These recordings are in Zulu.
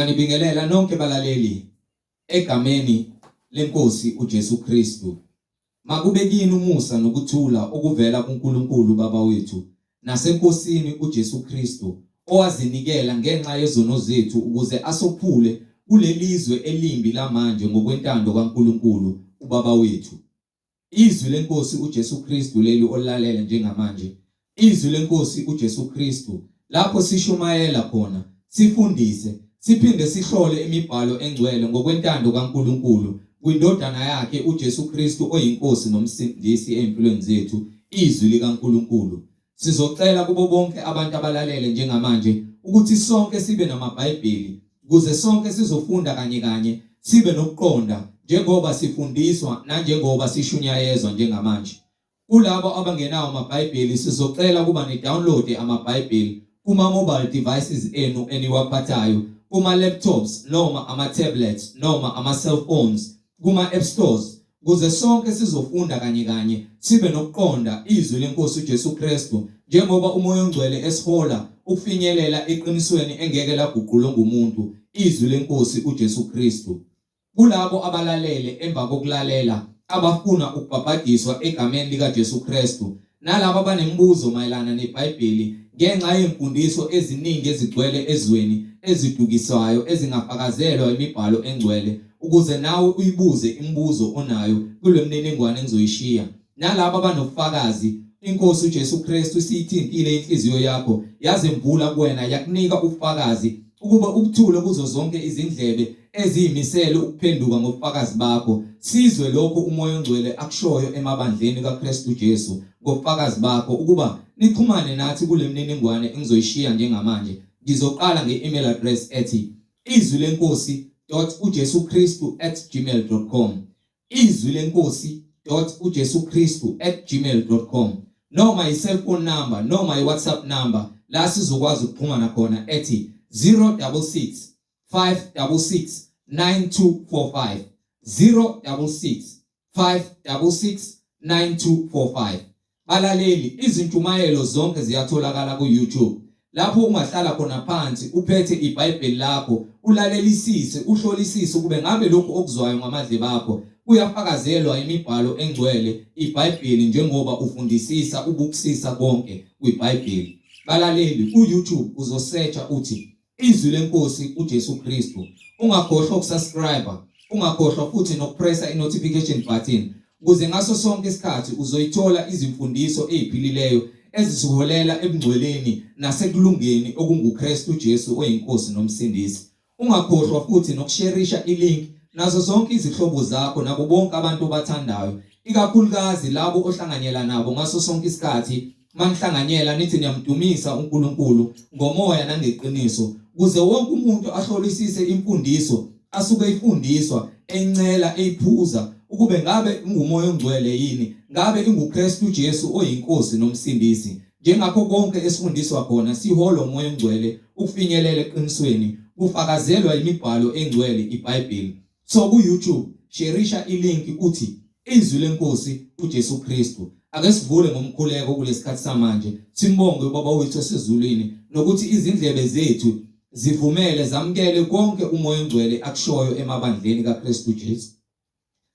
Nibingelela nonke balaleli egameni lenkosi uJesu Kristu. Makube kini umusa nokuthula okuvela kuNkulunkulu Baba wethu naseNkosini uJesu Kristu owazinikela ngenxa yezono zethu ukuze asophule kulelizwe elimbi lamanje ngokwentando kaNkulunkulu uBaba wethu. Izwi leNkosi uJesu Kristu leli olilalele njengamanje. Izwi leNkosi uJesu Kristu lapho sishumayela khona, sifundise, siphinde sihlole imibhalo engcwele ngokwentando kaNkulunkulu kwiNdodana yakhe uJesu Kristu oyiNkosi noMsindisi ezimpilweni zethu, izwi likaNkulunkulu. Sizocela kubo bonke abantu abalalele njengamanje ukuthi sonke sibe namaBhayibheli ukuze sonke sizofunda kanye kanye sibe nokuqonda njengoba sifundiswa nanjengoba sishunyayezwa njengamanje. Kulabo abangenawo amaBhayibheli sizocela ukuba ni-download amaBhayibheli kuma-mobile devices enu eniwaphathayo, kuma-laptops noma ama-tablets noma ama-cellphones, kuma-app stores ukuze sonke sizofunda kanye kanye sibe nokuqonda izwi lenkosi uJesu Kristu njengoba uMoya oNgcwele esihola ukufinyelela eqinisweni engeke laguqulwa ngumuntu izwi lenkosi uJesu Kristu. Kulabo abalalele emva kokulalela abafuna ukubhabhadiswa egameni likaJesu Kristu nalabo abanemibuzo mayelana neBhayibheli ngenxa yemfundiso eziningi ezigcwele ezweni ezidukisayo ezingafakazelwa imibhalo engcwele ukuze nawe uyibuze imibuzo onayo kule mniningwane engizoyishiya nalabo abanobufakazi inkosi uJesu Kristu isiyithintile inhliziyo yakho yazemvula kuwena yakunika ubufakazi ukuba ubuthule kuzo zonke izindlebe eziyimisele ukuphenduka ngobufakazi bakho sizwe lokho uMoya oNgcwele akushoyo emabandleni kaKristu Jesu ngobufakazi bakho ukuba nixhumane nathi kule mniningwane engizoyishiya njengamanje. Ngizoqala nge-email address ethi izwi lenkosi .ujesukristu@gmail.com izwi lenkosi .ujesukristu@gmail.com noma i-cellphone number noma i-WhatsApp number la sizokwazi ukuxhumana khona ethi 066 566 9245 066 566 9245. Balaleli, izintshumayelo zonke ziyatholakala ku-YouTube lapho ungahlala khona phansi uphethe iBhayibheli lakho ulalelisise uhlolisise ukube ngabe lokhu okuzwayo ngamadlebe akho kuyafakazelwa imibhalo engcwele iBhayibheli njengoba ufundisisa ubukusisa konke kwiBhayibheli. Balaleli, ku-YouTube uzosearcha uthi Izwi leNkosi uJesu Kristu. Ungakhohlwa ukusubscribe, ungakhohlwa futhi nokupressa i-notification button ukuze ngaso sonke isikhathi uzoyithola izimfundiso eziphilileyo ezisiholela ebungcweleni nasekulungeni okunguKristu Jesu oyiNkosi noMsindisi. Ungakhohlwa futhi nokusherisha ilink nazo zonke izihlobo zakho nabo bonke abantu obathandayo, ikakhulukazi labo ohlanganyela nabo ngaso sonke isikhathi manihlanganyela nithi niyamdumisa uNkulunkulu ngomoya nangeqiniso kuze wonke umuntu ahlolisise imfundiso asuke ifundiswa encela eyiphuza ukube ngabe ingumoya ongcwele yini ngabe inguKristu Jesu oyinkosi nomsindisi. Njengakho konke esifundiswa khona siholwa umoya ongcwele ukufinyelela eqinisweni kufakazelwa imibhalo engcwele iBhayibheli. So ku YouTube sherisha ilink uthi Izwi leNkosi uJesu Kristu. Ake sivule ngomkhuleko kulesikhathi samanje simbonge uBaba wethu osezulwini nokuthi izindlebe zethu zivumele zamukele konke uMoya oNgcwele akushoyo emabandleni kaKristu Jesu.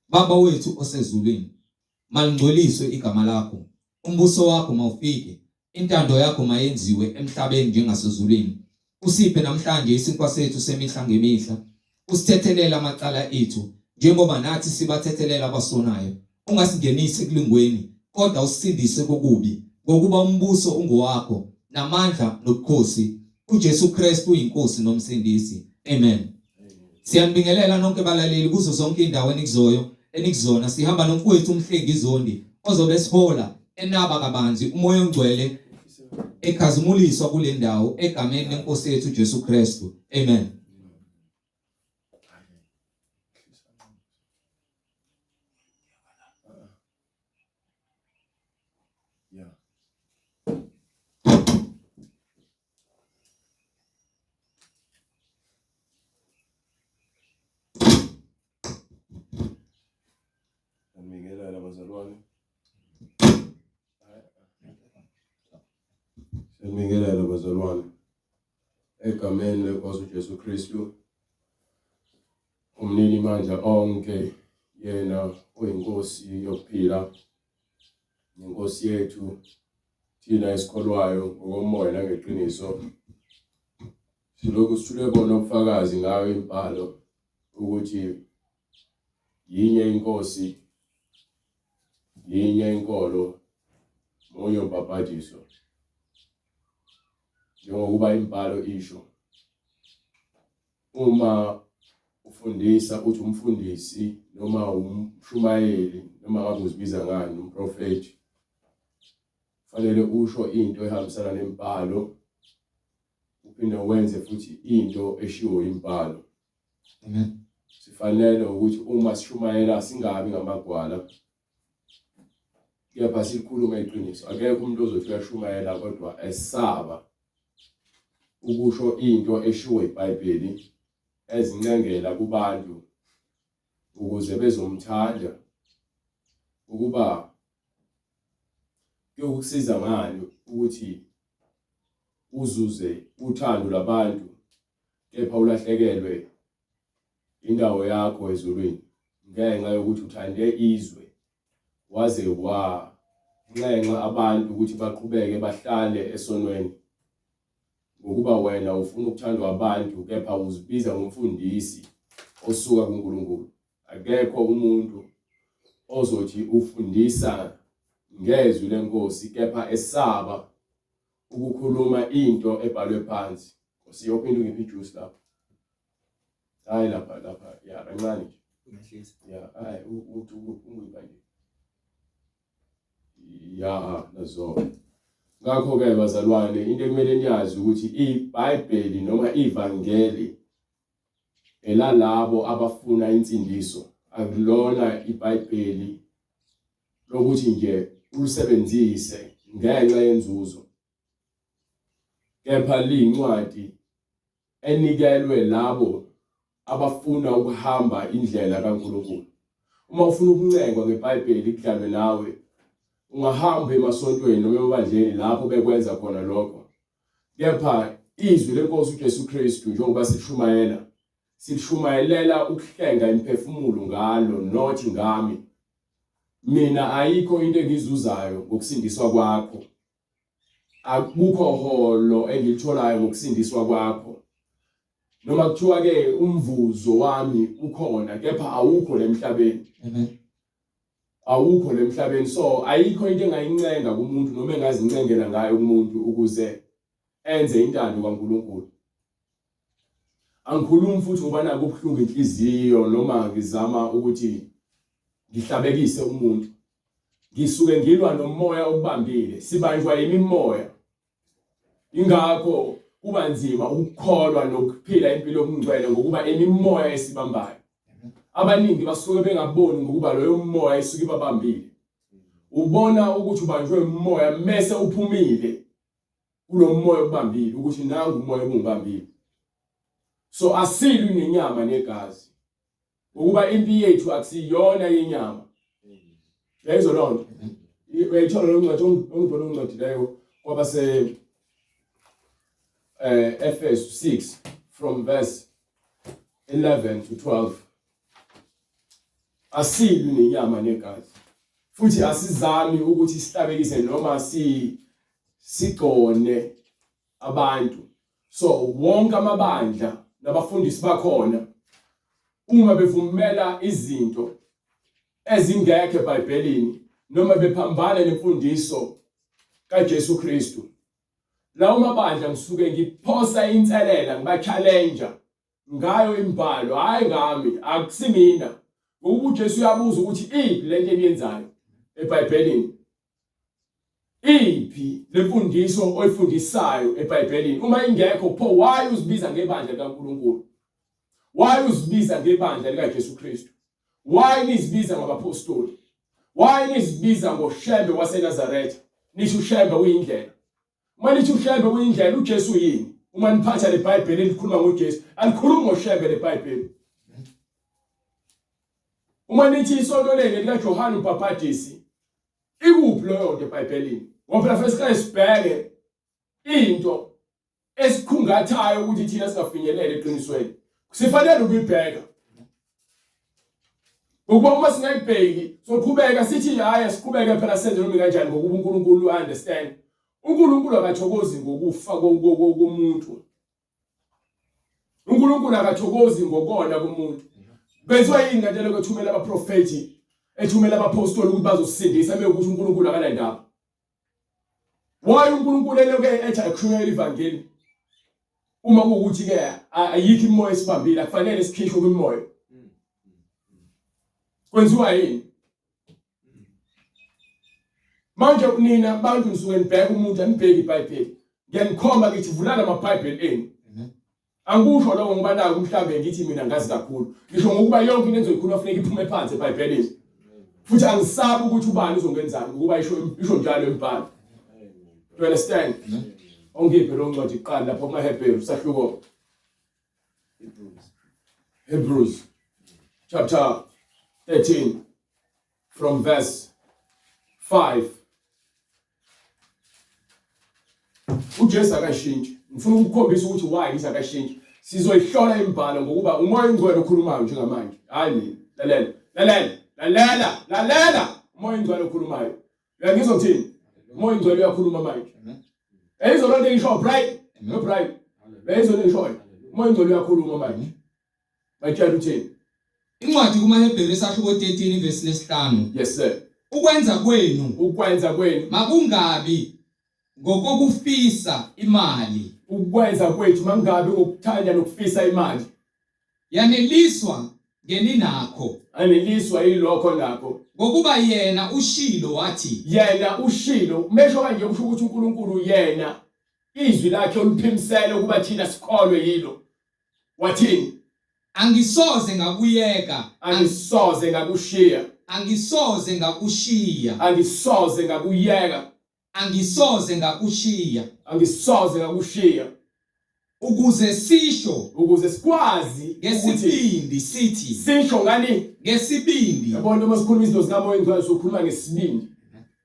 Baba wethu osezulwini, malingcweliswe igama lakho. Umbuso wakho mawufike. Intando yakho mayenziwe emhlabeni njengasezulwini. Usiphe namhlanje isinkwa sethu semihla ngemihla. Usithethelele amacala ethu, njengoba nathi sibathethelela abasonayo. Ungasingenisi ekulingweni, kodwa usisindise kokubi, ngokuba umbuso ungowakho, namandla nobukhosi, uJesu Kristu uyiNkosi noMsindisi. Amen. Siyanibingelela nonke balaleli kuzo zonke indawo enikuzoyo enikuzona. Sihamba nomfowethu uMhlengi Zondi ozobe esihola enaba kabanzi uMoya oNgcwele ekhazimuliswa kule ndawo egameni lenkosi yethu Jesu Kristu. Amen. Yeah. Ngibingelela bazalwane. Ngibingelela bazalwane. Egameni lenkosi uJesu Kristu. Umnini mandla onke yena oyinkosi yokuphila nenkosi yethu thina esikholwayo ngokomoya nangeqiniso silokhu sithule bona ubufakazi ngayo imibhalo ukuthi yinye inkosi yinye inkolo munye umbhabhadiso njengokuba imibhalo isho Uma ufundisa uthi umfundisi noma umshumayeli noma ngabe uzibiza ngani umprofethi fanele usho into ehambisana nemibhalo uphinde wenze futhi into eshiwo imibhalo Amen. Sifanele ukuthi uma sishumayela singabi ngamagwala kepha sikhulume iqiniso. Akekho umuntu ozothi uyashumayela kodwa esaba ukusho into eshiwo iBhayibheli ezincengela kubantu ukuze bezomthanda ukuba kuyokusiza ngani ukuthi uzuze uthando lwabantu kepha ulahlekelwe indawo yakho ezulwini ngenxa yokuthi uthande izwe waze wanxenxa abantu ukuthi baqhubeke bahlale esonweni ngokuba wena ufuna ukuthandwa abantu kepha uzibiza ngomfundisi osuka kuNkulunkulu. Akekho umuntu ozothi ufundisa ngezwi lenkosi kepha esaba ukukhuluma into ebhalwe phansi. Nkosi yophinde ungiphe ijuice lapho. Hayi lapha lapha ya kancane nje. Ngehlisa. Ya hayi uthi ungipha nje. Ya nazo. Ngakho ke bazalwane into ekumele niyazi ukuthi iBhayibheli noma ivangeli elalabo abafuna insindiso akulona iBhayibheli lokuthi nje ulisebenzise ngenxa yenzuzo kepha liyincwadi enikelwe labo abafuna ukuhamba indlela kaNkulunkulu. Uma ufuna ukuncengwa ngeBhayibheli kudlalwe nawe, ungahamba emasontweni noma emabandleni lapho bekwenza khona lokho. Kepha izwi lenkosi uJesu Kristu njengoba silishumayela, silishumayelela ukuhlenga imiphefumulo ngalo not ngami. Mina ayikho into engizuzayo ngokusindiswa kwakho. Akukho holo engilitholayo ngokusindiswa kwakho. Noma kuthiwa ke umvuzo wami ukhona kepha awukho lemhlabeni. Amen. Awukho lemhlabeni so ayikho into engayincenga kumuntu noma engazincengela ngayo kumuntu ukuze enze intando kaNkulunkulu. Angikhulumi futhi ngoba naku kubuhlungu inhliziyo noma ngizama ukuthi ngihlabekise umuntu. Ngisuke ngilwa nomoya okubambile, sibanjwa yimimoya. Ingakho kuba nzima ukukholwa nokuphila impilo yobungcwele ngokuba imimoya esibambayo. Abaningi basuke bengaboni ngokuba loyo moya isuke ibabambile. Ubona ukuthi ubanjwe umoya mese uphumile kulo moya okubambile ukuthi nangu umoya obungibambile. So asilwi nenyama negazi. Ukuba impi yethu akusiyona yenyama. Uyayizwa loo nto? Uyayithola leyo ncwadi ongibona incwadi leyo kwabase eh Efesu 6 from verse 11 to 12. Asilwi nenyama negazi. Futhi asizami ukuthi sihlabekise noma si sigcone abantu. So wonke amabandla nabafundisi bakhona uma bevumela izinto ezingekho eBhayibhelini noma bephambana nemfundiso kaJesu Kristu lawo mabandla ngisuke ngiphosa inselela ngiba-challenge ngayo imibhalo hayi ngami akusimina ngokuba uJesu uyabuza ukuthi iphi lento eniyenzayo eBhayibhelini Iphi lemfundiso oyifundisayo eBhayibhelini? Uma ingekho pho why uzibiza ngebandla likaNkulunkulu? Why uzibiza ngebandla likaJesu Kristu? Why nizibiza ngabapostoli? Why nizibiza ngoShembe waseNazaretha? Nisho uShembe uyindlela. Uma nithi uShembe uyindlela, uJesu yini? Uma niphatha leBhayibheli elikhuluma ngoJesu, alikhulumi ngoShembe leBhayibheli. Uma nithi isonto lenu likaJohane uMbhabhadisi, Ikuphi leyo nto eBhayibhelini? Ngoba phela fanele siqale sibheke into esikhungathayo ukuthi thina singafinyeleli eqinisweni. Sifanele ukuyibheka. Ngokuba uma singayibheki soqhubeka sithi hayi siqhubeke phela senze noma kanjani ngokuba uNkulunkulu understand. UNkulunkulu akathokozi ngokufa komuntu. uNkulunkulu akathokozi ngokona komuntu. Kwenziwa yini kanti lokho ethumela abaprofethi ethumela abapostoli ukuthi bazosindisa mekuthi uNkulunkulu akanandaba. Why uNkulunkulu eloke ethi akushunyayela ivangeli uma kuwukuthi ke ayikho imimoya esibambile akufanele sikhishwe kwimimoya. Kwenziwa yini? Manje nina bantu nisuke nibheka umuntu anibheki iBhayibheli. Ngiyanikhomba ngithi vulani amaBhayibheli enu. Angikusho lokho ngoba naku mhlambe ngithi mina ngazi kakhulu. Ngisho ngokuba yonke into engizoyikhuluma funeka iphume phansi eBhayibhelini. Futhi angisabi ukuthi ubani uzongenzani ngokuba isho isho njalo imibhalo. Do you understand? Ongiphe lo ncwadi kuqala lapho kumaHebheru sahluko Hebrews chapter 13 from verse 5 uJesu akashintshi ngifuna ukukhombisa ukuthi why ngithi akashintshi sizoyihlola imibhalo ngokuba umoya ongcwele okhulumayo njengamanje hayi mina lalela lalela lalela lalela umoya ongcwele okhulumayo uyangizwa ngithini umoya ongcwele uyakhuluma manje eyizwa loo nto engishoyo bright no bright uyayizwa lento engishoyo umoya ongcwele uyakhuluma manje Batshela uthini? Incwadi kumaHebheru isahluko 13 ivesi lesihlanu. Yes sir. Ukwenza kwenu ukwenza kwenu makungabi ngokokufisa imali. Ukwenza kwethu makungabi ngokuthanda nokufisa imali. Yaneliswa ngeninakho. Aneliswa yilokho nakho. Ngokuba yena ushilo wathi. Yena ushilo. Mesho kanje kusho ukuthi uNkulunkulu yena izwi lakhe uliphimisele ukuba thina sikholwe yilo. Wathini? Angisoze ngakuyeka. Angisoze ngakushiya. Angisoze ngakushiya. Angisoze ngakuyeka. Angisoze ngakushiya. Angisoze ngakushiya. Ukuze sisho ukuze sikwazi ngesibindi sithi sisho ngani ngesibindi yabona uma sikhuluma izinto zikamoya ingcwele sokhuluma ngesibindi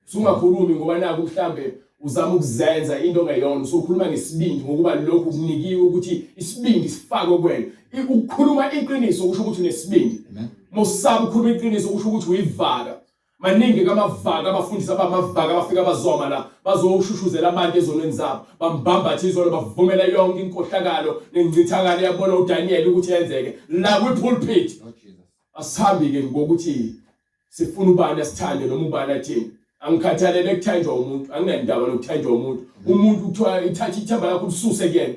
Usungakhulumi ngoba naku mhlambe uzama ukuzenza into ongeyona usukhuluma ngesibindi ngokuba lokhu kunikiwe ukuthi isibindi sifakwe kuwena ukukhuluma iqiniso kusho ukuthi unesibindi Mosaba ukukhuluma iqiniso kusho ukuthi uyivaka maningi kamavaka abafundisi abamavaka abafika bazoma la bazoshushuzela abantu ezonweni zabo bambambatha izono bavumela yonke inkohlakalo nencithakalo yabona uDaniel ukuthi yenzeke la kwi-pulpit asihambi ke ngokuthi sifuna ubani asithande noma ubani athini angikhathalele kuthenjwa umuntu anginandaba nokuthenjwa umuntu umuntu kuthiwa ithatha ithemba lakho ulisuse kuyena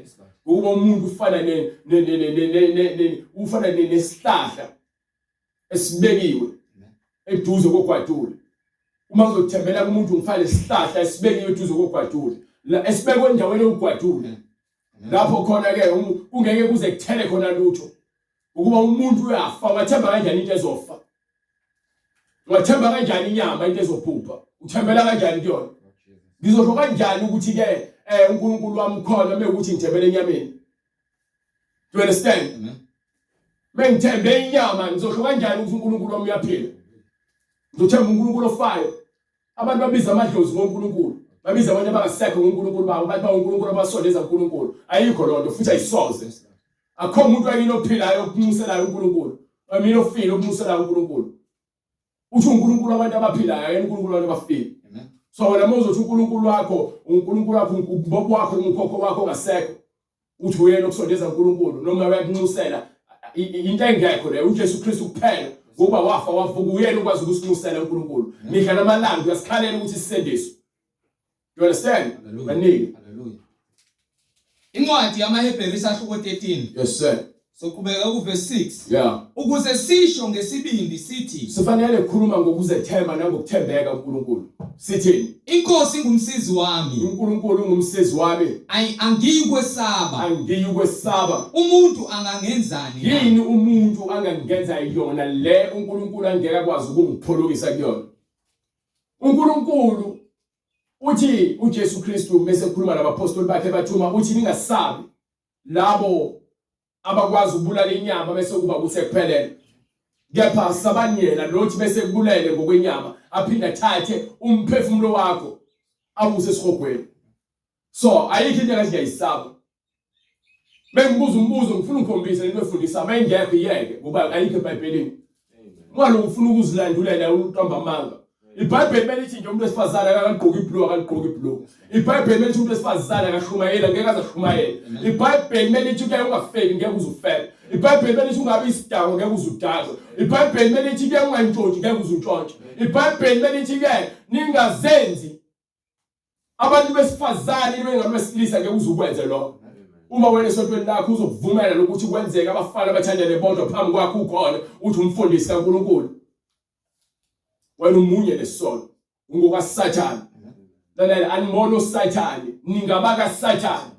ngokuba umuntu ufana ne ne ne ne ufana nesihlahla esibekiwe eduze kogwadule uma uzothembela kumuntu ngifana nesihlahla esibekiwe eduze kogwadule la esibekwe endaweni yogwadule lapho khona ke kungeke kuze kuthele khona lutho ukuba umuntu uyafa ungathemba kanjani into ezofa ungathemba kanjani inyama into ezophupha uthembela kanjani kuyona ngizosho kanjani ukuthi ke eh uNkulunkulu wami ukhona mekuthi ngithembele enyameni do you understand mengithembe inyama ngizosho kanjani ukuthi uNkulunkulu wami uyaphila ngizothemba uNkulunkulu ofayo Abantu babiza amadlozi ngoNkulunkulu, babiza abantu abangasekho ngoNkulunkulu babo, bathi bawuNkulunkulu abasondeza kuNkulunkulu. Ayikho loo nto futhi ayisoze. Akukho umuntu wakini ophilayo okunxuselayo uNkulunkulu. Mina ofile okunxuselayo uNkulunkulu. Uthi uNkulunkulu abantu abaphilayo, ayena uNkulunkulu abantu abafile. So wena uma uzothi uNkulunkulu wakho, uNkulunkulu wakho, ubaba wakho, umkhokho wakho ongasekho, uthi uyena okusondeza uNkulunkulu noma uyakunxusela into engekho leyo uJesu Kristu kuphela ngokuba wafa wavuka uyena ukwazi ukusinxusela uNkulunkulu mihla namalanga uyasikhalela ukuthi sisendiswe you understand baningi incwadi yamaHebheru isahluko 13 yes sir Soqhubeka kuverse 6. Yeah. Ukuze sisho ngesibindi sithi sifanele ukukhuluma ngokuzethemba nangokuthembeka kuNkulunkulu. Sithini? Inkosi ingumsizi wami. uNkulunkulu ungumsizi wami. Ay angiyikwesaba. Angiyikwesaba. Umuntu angangenzani na? Yini umuntu angangenza yona le uNkulunkulu angeke akwazi ukungiphulukisa kuyona? uNkulunkulu uthi uJesu Kristu mese ekhuluma nabapostoli bakhe bathuma uthi ningasabi labo abakwazi ukubulala inyama bese kuba kuthe kuphelele kepha sabani yena lothi bese kubulele ngokwenyama aphinde athathe umphefumulo wakho awuse esihogweni so ayikho into engathi ngiyayisaba bengibuza umbuzo ngifuna ungikhombise into efundisa mayingekho iyeke ngoba ayikho eBhayibhelini. Ungalokhu ufuna ukuzilandulela uqamba amanga. IBhayibheli belithi nje umuntu wesifazane akagqoki iblue akagqoki iblue. IBhayibheli belithi umuntu wesifazane akashumayela ngeke aze ashumayele. IBhayibheli belithi ke ungafebi ngeke uze ufebe. IBhayibheli belithi ungabi isidakwa ngeke uze udakwe. IBhayibheli belithi ke ungantshontshi ngeke uze untshontshe. IBhayibheli belithi ke ningazenzi Abantu besifazane bengabesilisa ngeke uze ukwenze lokho. Uma wena esontweni lakho uzokuvumela lokuthi kwenzeke abafana abathandane bodwa phambi kwakho ukhona uthi umfundisi kaNkulunkulu. Wena umunye nesono. UngokaSathane. Lalela animono uSathane, ningabaka Sathane.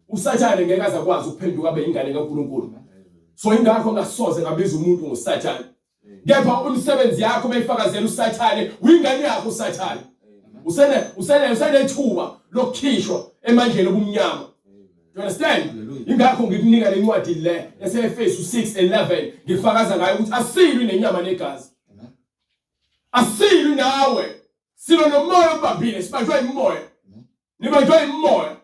USathane ngeke aze akwazi ukuphenduka abe ingane kaNkulunkulu. So ingakho ngasoze ngabiza umuntu ngoSathane. Kepha umsebenzi yakho beyifakazela uSathane, uyingane yakho uSathane. Usene usene usenethuba lokukhishwa emandleni obumnyama. Do you understand? Ingakho ngikunika le ncwadi le yaseEfesu 6:11 ngifakaza ngayo ukuthi asilwi nenyama negazi. Asilwi nawe. Silwa nomoya obambile, sibanjwa imimoya. Nibanjwa imimoya.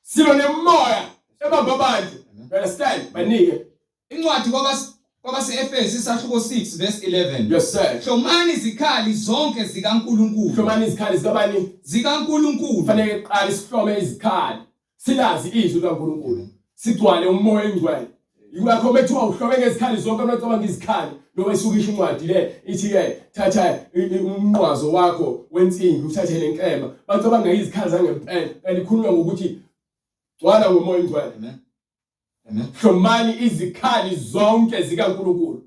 Silwa nemimoya ebamba abantu. You understand? Banike. Incwadi kwabas kwabase-Efesu isahluko 6 verse 11. Yes sir. Hlomani izikhali zonke zikaNkulunkulu. Hlomani izikhali zikabani? ZikaNkulunkulu. Kufanele kuqala sihlome izikhali. Silazi izwi likaNkulunkulu. Sigcwale umoya oyingcwele. Yingakho bethiwa uhlome ngezikhali zonke abacabanga izikhali noma isuke isho incwadi le ithi ke thatha umnqwazo wakho wensimbi uthathe nenkemba bacabanga izikhali zangempela kanti ikhulunywa ngokuthi gcwala ngomoya oyingcwele. Amen. Amen. Hlomani izikhali zonke zikaNkulunkulu.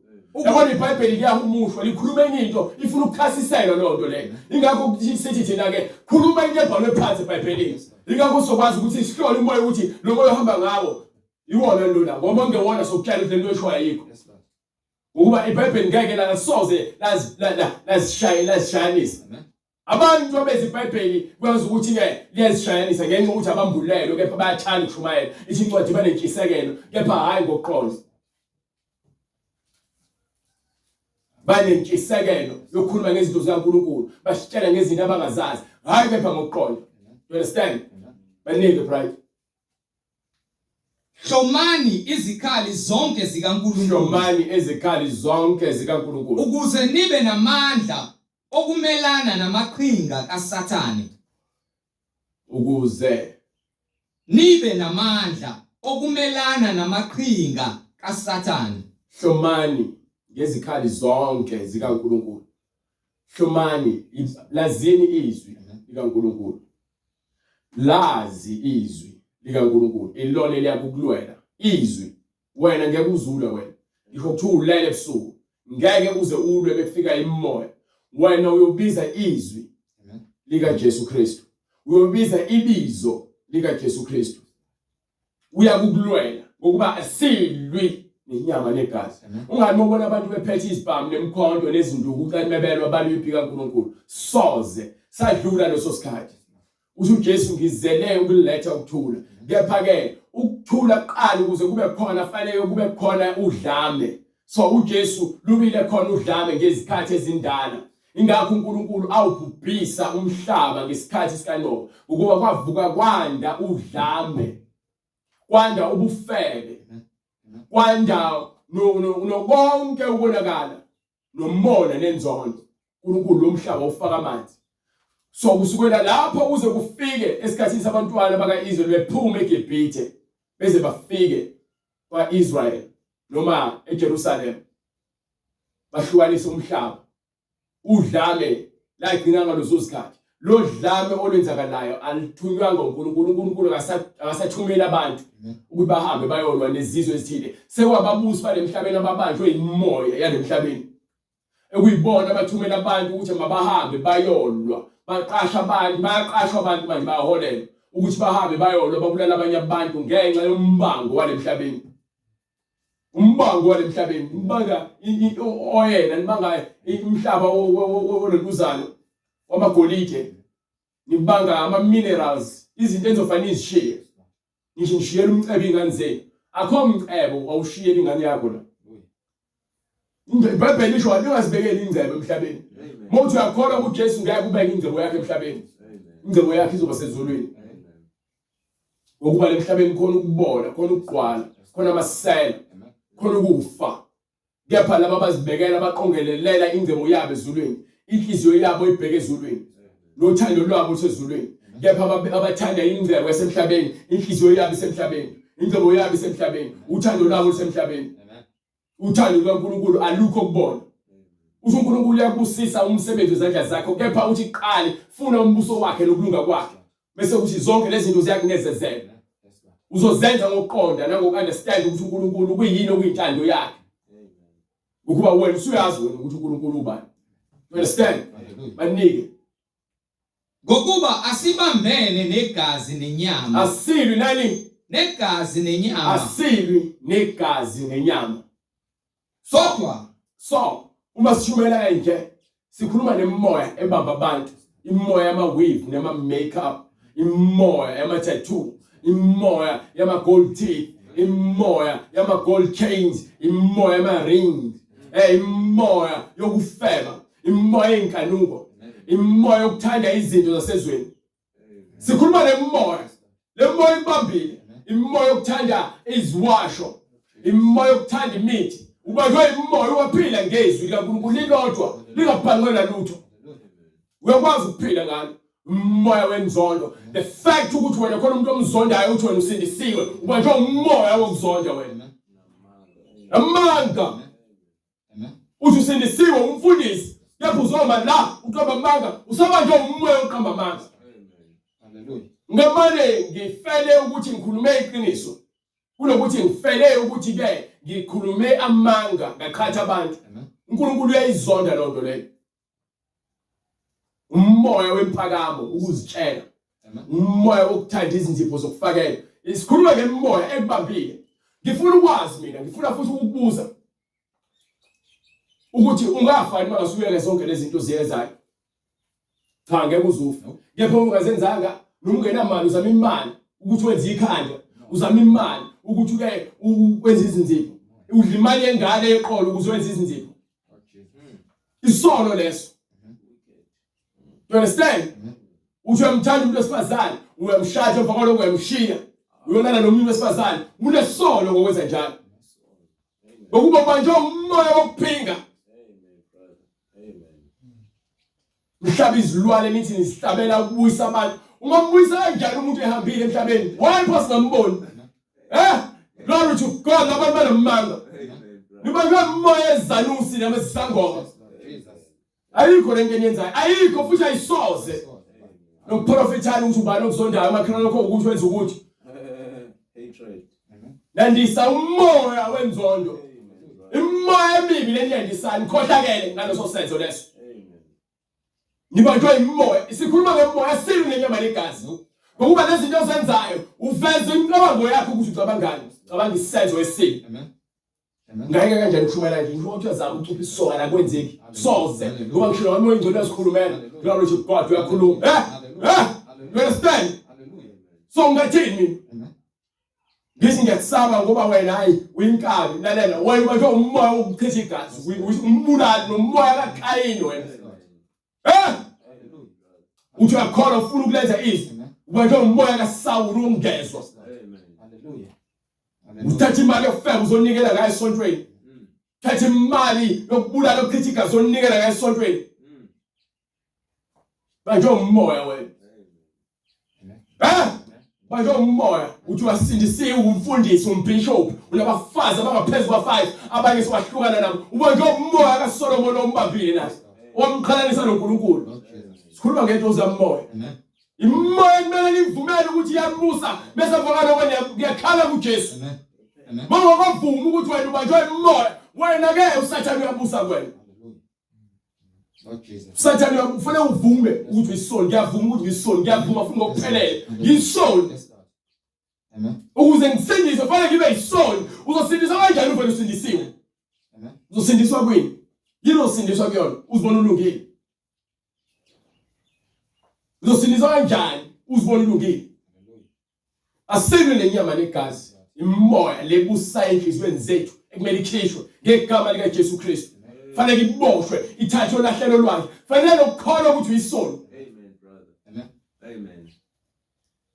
Yabona iBhayibheli liyahumushwa likhuluma enye into ifuna ukuchasiselwa leyo nto leyo. Ingakho sithi thina ke khuluma into ebhalwe phansi eBhayibhelini. Ingakho sokwazi ukuthi sihlole umoya ukuthi lo moya ohamba ngawo iwona lona ngoba ungewona sokutshela ukuthi lento eshoyo ayikho. Ngokuba iBhayibheli ngeke lasoze lazishaye lazishayanisa. Abantu abeza iBhayibheli kwenza ukuthi ke liyazishayanisa ngenxa yokuthi abambulelwe kepha bayathanda ukushumayela. Ithi incwadi banentshisekelo kepha hhayi ngokuqonda. Banentshisekelo yokukhuluma ngezinto zikaNkulunkulu, basitshela ngezinto abangazazi, hhayi kepha ngokuqonda. You understand? Banike bright. Hlomani izikhali zonke zikaNkulunkulu. Hlomani izikhali zonke zikaNkulunkulu. Ukuze nibe namandla okumelana namaqhinga kaSathane. Ukuze nibe namandla okumelana namaqhinga kaSathane. Hlomani ngezikhali zonke zikaNkulunkulu. Hlomani lazini izwi likaNkulunkulu. Lazi izwi likaNkulunkulu ilona eliyakukulwela izwi wena ngeke uzulwe wena ngisho kuthiwa ulele ebusuku ngeke uze ulwe bekufika imimoya wena uyobiza izwi likaJesu Kristu uyobiza ibizo likaJesu Kristu uyakukulwela ngokuba asilwi nenyama negazi ungabi ubona abantu bephethe izibhamu nemikhonto nezinduku ucela mebelwa balwa impi kaNkulunkulu soze sadlula leso sikhathi uthi uJesu ngizele ukuletha ukuthula kepha ke ukuthula kuqala ukuze kube khona fanele kube khona udlame so uJesu lubile khona udlame ngezikhathi ezindala Ingakho uNkulunkulu awubhubhisa umhlaba ngesikhathi sikaNowa, ukuba kwavuka kwanda udlame, kwanda ubufebe, kwanda nokonke ukonakala nomona nenzondo. uNkulunkulu lo mhlaba ufaka amanzi. So kusukela lapho kuze kufike esikhathini sabantwana baka-Israyeli bephume eGibhithe beze bafike kwa-Israel noma eJerusalem bahlukanise umhlaba udlame lagcina ngalezo zikhathi lo dlame olwenzakalayo alithunywanga uNkulunkulu uNkulunkulu akasathumeli abantu ukuthi bahambe bayolwa nezizwe ezithile sekwababusi balemhlabeni ababanjwe imimoya yalemhlabeni ekuyibona abathumela abantu ukuthi mabahambe bayolwa baqasha abantu bayaqashwa abantu manje bayaholelwa ukuthi bahambe bayolwa babulala abanye abantu ngenxa yombango walemhlabeni umbango walemhlabeni nibanga oyena nibanga umhlaba olentuzana wamagolide nibanga ama minerals izinto enizofanele izishiye ngisho ngishiyela umcebo ingane zenu akho mcebo wawushiyela ingane yakho la iBhayibheli lisho ningazibekeli ingcebo emhlabeni uma uthi uyakholwa kuJesu ngeke ubeke ingcebo yakhe emhlabeni ingcebo yakhe izoba sezulwini ngokuba lemhlabeni khona ukubola khona ukugqwala khona amasela khona ukufa. Kepha laba abazibekela baqongelelela ingcebo yabo ezulwini, inhliziyo yabo ibheke ezulwini, nothando lwabo lusezulwini. Kepha abathanda ingcebo yasemhlabeni, inhliziyo yabo isemhlabeni, ingcebo yabo isemhlabeni, uthando lwabo lusemhlabeni. Uthando lukaNkulunkulu alukho kubona. Usho uNkulunkulu uyakubusisa umsebenzi wezandla zakho, kepha uthi qale funa umbuso wakhe nokulunga kwakhe. Bese kuthi zonke lezi zinto ziyakunezezela. Uzozenza ngokuqonda nangoku-understand ukuthi uNkulunkulu kuyini okuyintando yakhe. Ukuba wena usuyazi wena ukuthi uNkulunkulu ubani. You understand? Banike. Ngokuba asibambene negazi nenyama. Asilwi nani? Negazi nenyama. Asilwi negazi nenyama. Kodwa so uma sishumela kanje sikhuluma nemimoya ebamba abantu, imimoya yama weave nema makeup, imimoya yama tattoo, imimoya yama gold teeth, imimoya yama gold chains, imimoya yama rings, imimoya yokufeba, imimoya yenkanuko, imimoya yokuthanda izinto zasezweni. Sikhuluma nemimoya. Lemimoya ikubambile. Imimoya yokuthanda iziwasho, imimoya yokuthanda imithi. Ubanjwe imimoya uwaphila ngezwi likaNkulunkulu lilodwa lingabhanqelwa lutho. Uyakwazi ukuphila ngalo umoya wenzondo. The fact ukuthi wena khona umuntu omzondayo uthi wena usindisiwe, ubanjwe umoya wokuzonda wena. Amanga. Uthi usindisiwe umfundisi, kepha uzoma la uqamba amanga, usabanjwe umoya oqamba amanga. Hallelujah. Ngamane ngifele ukuthi ngikhulume iqiniso kunokuthi ngifele ukuthi ke ngikhulume amanga ngaqhatha abantu. uNkulunkulu uyayizonda loo nto leyo. Umoya wempakamo ukuzitshela. Umoya wokuthanda izinzipho zokufakela. Isikhuluma ngemimoya ekubambile. Ngifuna ukwazi mina, ngifuna futhi ukukubuza ukuthi ungafani uma ngasuyeke zonke lezi zinto oziyenzayo. Cha ngeke uzufe. Kepha ungazenzanga noma ungenamali uzama imali ukuthi wenze ikhanda, uzama imali ukuthi ke wenze izinzipho. Udla imali yengane yeqolo ukuze wenze izinzipho. Isono leso. You understand? Uthi uyamthanda umuntu wesifazane, uyamshada emva kwalokho uyamshiya. Uyolala nomunye wesifazane, unesono ngokwenza njalo. Ngokuba ubanjwe umoya wokuphinga. Mhlaba izilwane nithi nizihlabela ukubuyisa abantu. Ungambuyisa kanjani umuntu ehambile emhlabeni? Why pho singamboni? Eh? Glory to God, abantu banamanga. Nibanjwe umoya ezanusi noma ezisangoma. Ayikho lento eniyenzayo. Ayikho futhi ayisoze. Nokuprofithana ukuthi ubani okuzondayo umakhelwane wakho ukuthi wenza ukuthi. Hatred. Nandisa umoya wenzondo. Imoya emibi leniyandisani khohlakele ngaleso senzo leso. Nibanjwe imoya. Sikhuluma ngemoya silu nenyama negazi. Ngokuba lezinto ozenzayo uveza imicabango yakho ukuthi ucabangani. Cabanga isenzo esibi. Amen. Ngayeka kanjani ukushumayela nje ngisho ukuthi uyazama ukucupha isoka la kwenzeki soze ngoba ngisho noma ingcwele uyazikhulumela glory to God uyakhuluma you understand so ngathini mina ngithi ngiyakusaba ngoba wena hayi uyinkabi lalela wena manje umoya wokuchitha igazi umbulali nomoya kaKayini wena uthi uyakholwa ufuna ukulenza izwi ubanjwe umoya kaSawulu ongezwa Uthatha imali yokufeba uzonikela ngayo esontweni. Thatha imali yokubulala ukuchitha igazi uzonikela ngayo esontweni. Banjwe umoya wena. Eh? Banjwe umoya uthi wasindisiwe umfundisi umbishop unabafazi abangaphezu kwa-5 abanye siwahlukana nabo. Ubanjwe umoya kaSolomon ombambile naye. Wamqhalanisa noNkulunkulu. Sikhuluma ngento zamoya. Imoya kumele nivumele ukuthi iyabusa bese emva kwaloko niyakhala kuJesu. Mawungakavumi ukuthi wena ubanjwe imoya, wena ke uSathane uyabusa kuwena. Sathane uyakufanele uvume ukuthi uyisoni, ngiyavuma ukuthi ngiyisoni, ngiyavuma futhi ngokuphelele. Ngiyisoni. Ukuze ngisindiswe kufanele ngibe yisoni. Uzosindiswa kanjani uvele usindisiwe? Uzosindiswa kwini? Yini osindiswa kuyona? Uzibona ulungile. Uzosindiswa kanjani uzibona ulungile? Asilwe nenyama negazi, imoya lebusa enhliziyweni zethu ekumele ikhishwe ngegama lika Jesu Kristu. Fanele iboshwe, ithathwe olahlelo lwakhe. Fanele ukukholwa ukuthi uyisoni. Amen brother. Amen. Amen.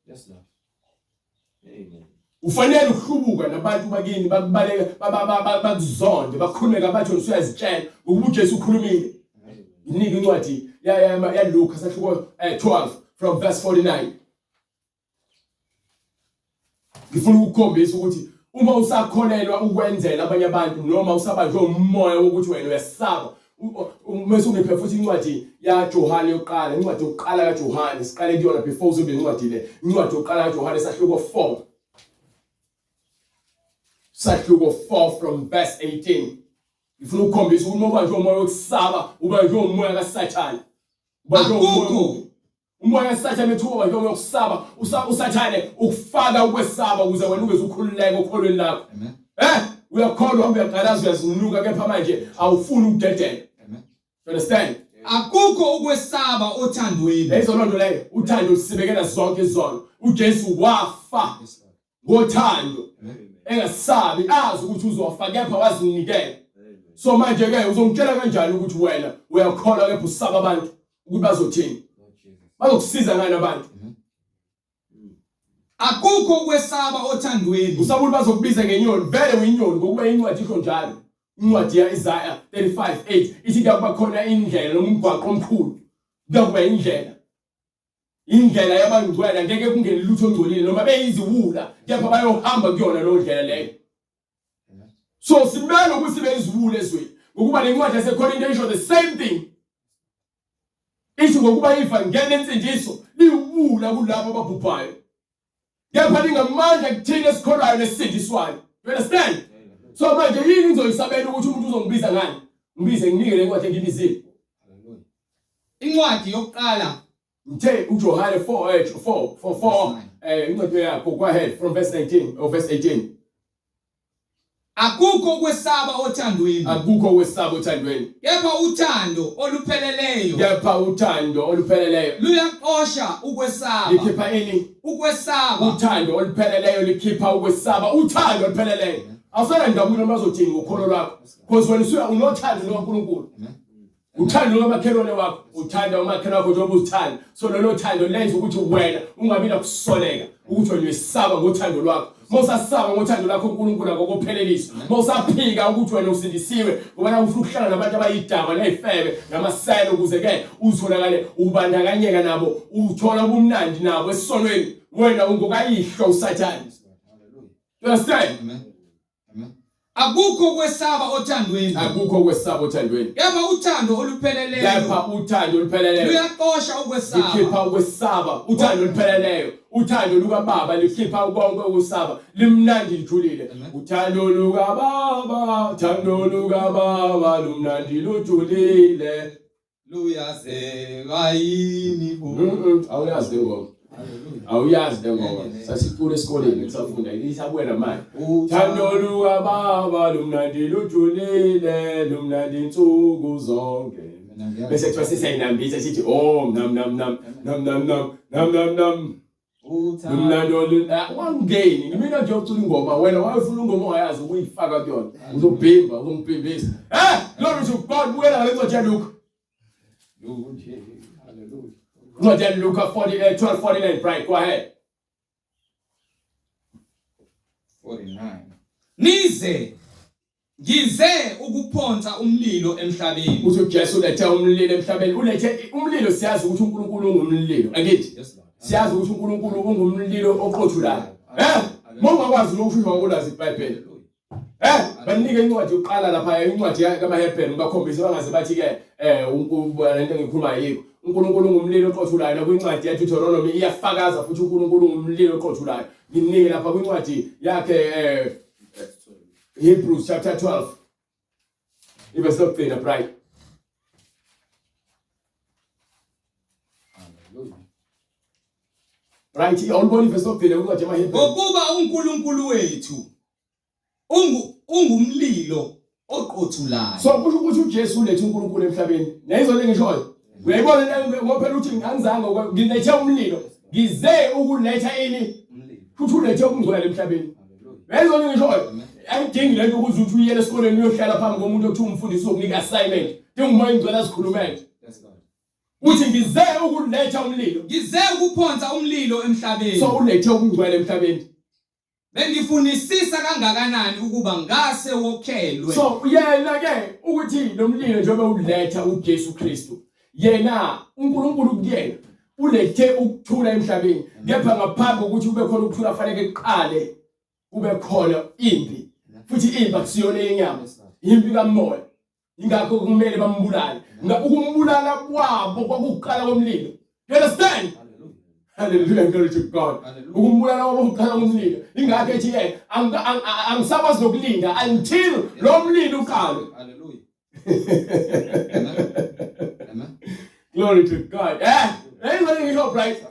Yes Lord. Amen. Ufanele ukuhlubuka nabantu bakini bakubaleka bakuzonde bakhulume kabathi wena usuyazitshela ngokuba uJesu ukhulumile. Nginike incwadi ya Luka sahluko 12 from verse 49. Ngifuna ukukhombisa ukuthi uma usakholelwa ukwenzela abanye abantu noma usabanjwe umoya wokuthi wena uyasaba mase ungiphe futhi incwadi yaJohane yokuqala incwadi yokuqala kaJohane siqale kuyona before uzobe incwadi le incwadi yokuqala kaJohane sahluko 4 sahluko 4 from verse 18 ngifuna ukukhombisa ukuthi uma ubanjwe umoya wokusaba ubanjwe umoya kaSathane ubanjwe umoya Umoya kaSathane ethuka nje uyokusaba, uSathane ukufaka ukwesaba ukuze wena ungeze ukhululeke okholweni lakho. Eh, uyakholwa uyaqalaza uyazinuka kepha manje awufuni ukudedela. Amen. You understand? Akukho ukwesaba othandweni. Lezo lonto leyo, uthando lusibekela zonke izono. UJesu wafa ngothando engasabi azi ukuthi uzofa kepha wazinikela. So manje ke uzongitshela kanjani ukuthi wena uyakholwa kepha usaba abantu ukuthi bazothini? Bazokusiza ngani abantu? Akukho ukwesaba othandweni. Usaba ukuthi bazokubiza ngenyoni, vele uyinyoni ngokuba incwadi isho njalo. Incwadi ya-Isaya 35:8 ithi kuyakuba khona indlela noma umgwaqo omkhulu. Kuyakuba indlela. Indlela yabangcwele ngeke kungene lutho ongcolile noma beyiziwula kepha bayohamba kuyona leyo ndlela leyo. So simele ukuthi sibe iziwula ezweni ngokuba le ncwadi yaseKorinte isho the same thing. Isho ngokuba ivangeli lensindiso liwuwula kulabo ababhubhayo. Kepha lingamandla kuthina esikholwayo nesisindiswayo. You understand? So manje yini ngizoyisabela ukuthi umuntu uzongibiza ngani? Ngibize nginike le ncwadi engibizile. Incwadi yokuqala Ngithe uJohane 4 eh 4 4 4 eh incwadi yakho go ahead from verse 19 or verse 18. Akukho ukwesaba othandweni. Akukho ukwesaba othandweni. Kepha uthando olupheleleyo. Kepha uthando olupheleleyo. Luyaxosha ukwesaba. Likhipha ini? Ukwesaba. Uthando olupheleleyo likhipha ukwesaba. Uthando olupheleleyo. Awusana ndaba ukuthi bazothini ngokholo lwakho. Because wena usuya unothando lukaNkulunkulu. Uthando lukamakhelwane wakho, uthanda umakhelwane wakho njengoba uzithanda. So lolo thando lenza ukuthi wena ungabi nakusoleka ukuthi wena uyesaba ngothando lwakho. Uma usasaba ngothando lwakho uNkulunkulu akokuphelelisa. Uma usaphika ukuthi wena usindisiwe ngoba na ufuna ukuhlala nabantu abayidakwa nezifebe namasela ukuze ke uzitholakale ubandakanyeka nabo uthola ubumnandi nabo esonweni wena ungokayihlo uSathane. You understand? Amen. Akukho ukwesaba othandweni. Akukho ukwesaba othandweni. Kepha uthando olupheleleyo. Kepha uthando olupheleleyo. Luyaxosha ukwesaba. Likhipha ukwesaba. Uthando olupheleleyo. Uthando lukababa likhipha konke ukusaba. Limnandi lijulile. Uthando lukababa, uthando lukababa lumnandi lujulile. Luyazeka yini bo? Mhm, awuyazi le ngoma. Awuyazi le ngoma. Sasicula esikoleni kusafunda isabuya namanje. Thando lukababa lumnandi lujulile lumnandi insuku zonke. Bese kuthiwa sesiyayinambitha sithi oh nam nam nam nam nam nam nam nam nam. Lumnandi olu wangeni ngimina nje ucula ingoma wena wayefuna ingoma ongayazi ukuyifaka kuyona uzobhimba uzongibhimbisa eh lona uthi God bukela ngale ncwadi yaLuka Incwadi yaLuka 40 12:49 bright go ahead 49 Nize Ngize ukuphonsa umlilo emhlabeni. Uthi uJesu ulethe umlilo emhlabeni. Ulethe umlilo siyazi ukuthi uNkulunkulu ungumlilo. Angithi? Siyazi ukuthi uNkulunkulu ungumlilo oqothulayo. Eh? Mongakwazi lokhu usho ngokulazi iBhayibheli. Eh, banike incwadi yokuqala lapha incwadi kaMahebheru ngibakhombise bangaze bathi ke eh uNkulunkulu lento engikhuluma yikho. uNkulunkulu ungumlilo oqothulayo nakwincwadi yaDeuteronomy iyafakaza futhi uNkulunkulu ungumlilo oqothulayo. Nginike lapha kwincwadi yakhe eh Hebrews chapter 12 ivesi lokugcina bright right awulibona ivesi lokugcina kwincwadi yamaHebheru Ngokuba uNkulunkulu wethu ungu ungumlilo oqothulayo. So kusho ukuthi uJesu ulethe uNkulunkulu emhlabeni. Nayizona engishoyo. Uyayibona le ngoba phela uthi angizange ngilethe umlilo. Ngize ukuletha ini? Futhi ulethe ubungcwele emhlabeni. Uyayizona engishoyo. Ayidingi lento ukuze uthi uyele esikoleni uyohlala phambi komuntu okuthiwa umfundisi uzokunika assignment. Dinga umoya ingcwele azikhulumele. Uthi ngize ukuletha umlilo. Ngize ukuphonsa umlilo emhlabeni. So ulethe ubungcwele emhlabeni. Bengifunisisa kangakanani ukuba ngase wokhelwe. So yena ke ukuthi lo mlilo njengoba uletha uJesu Kristu yena uNkulunkulu kuyena ulethe ukuthula emhlabeni kepha ngaphambi kokuthi kube khona ukuthula fanele kuqale kube khona impi futhi impi akusiyona yenyama impi kamoya ingakho kumele bambulale ukumbulala kwabo kwakuqala komlilo you understand hallelujah glory to God ukumbulala kwabo kuqala komlilo ingakho ethi ke angisakwazi nokulinda until lo mlilo uqale hallelujah amen glory to God eh hey ngisho bright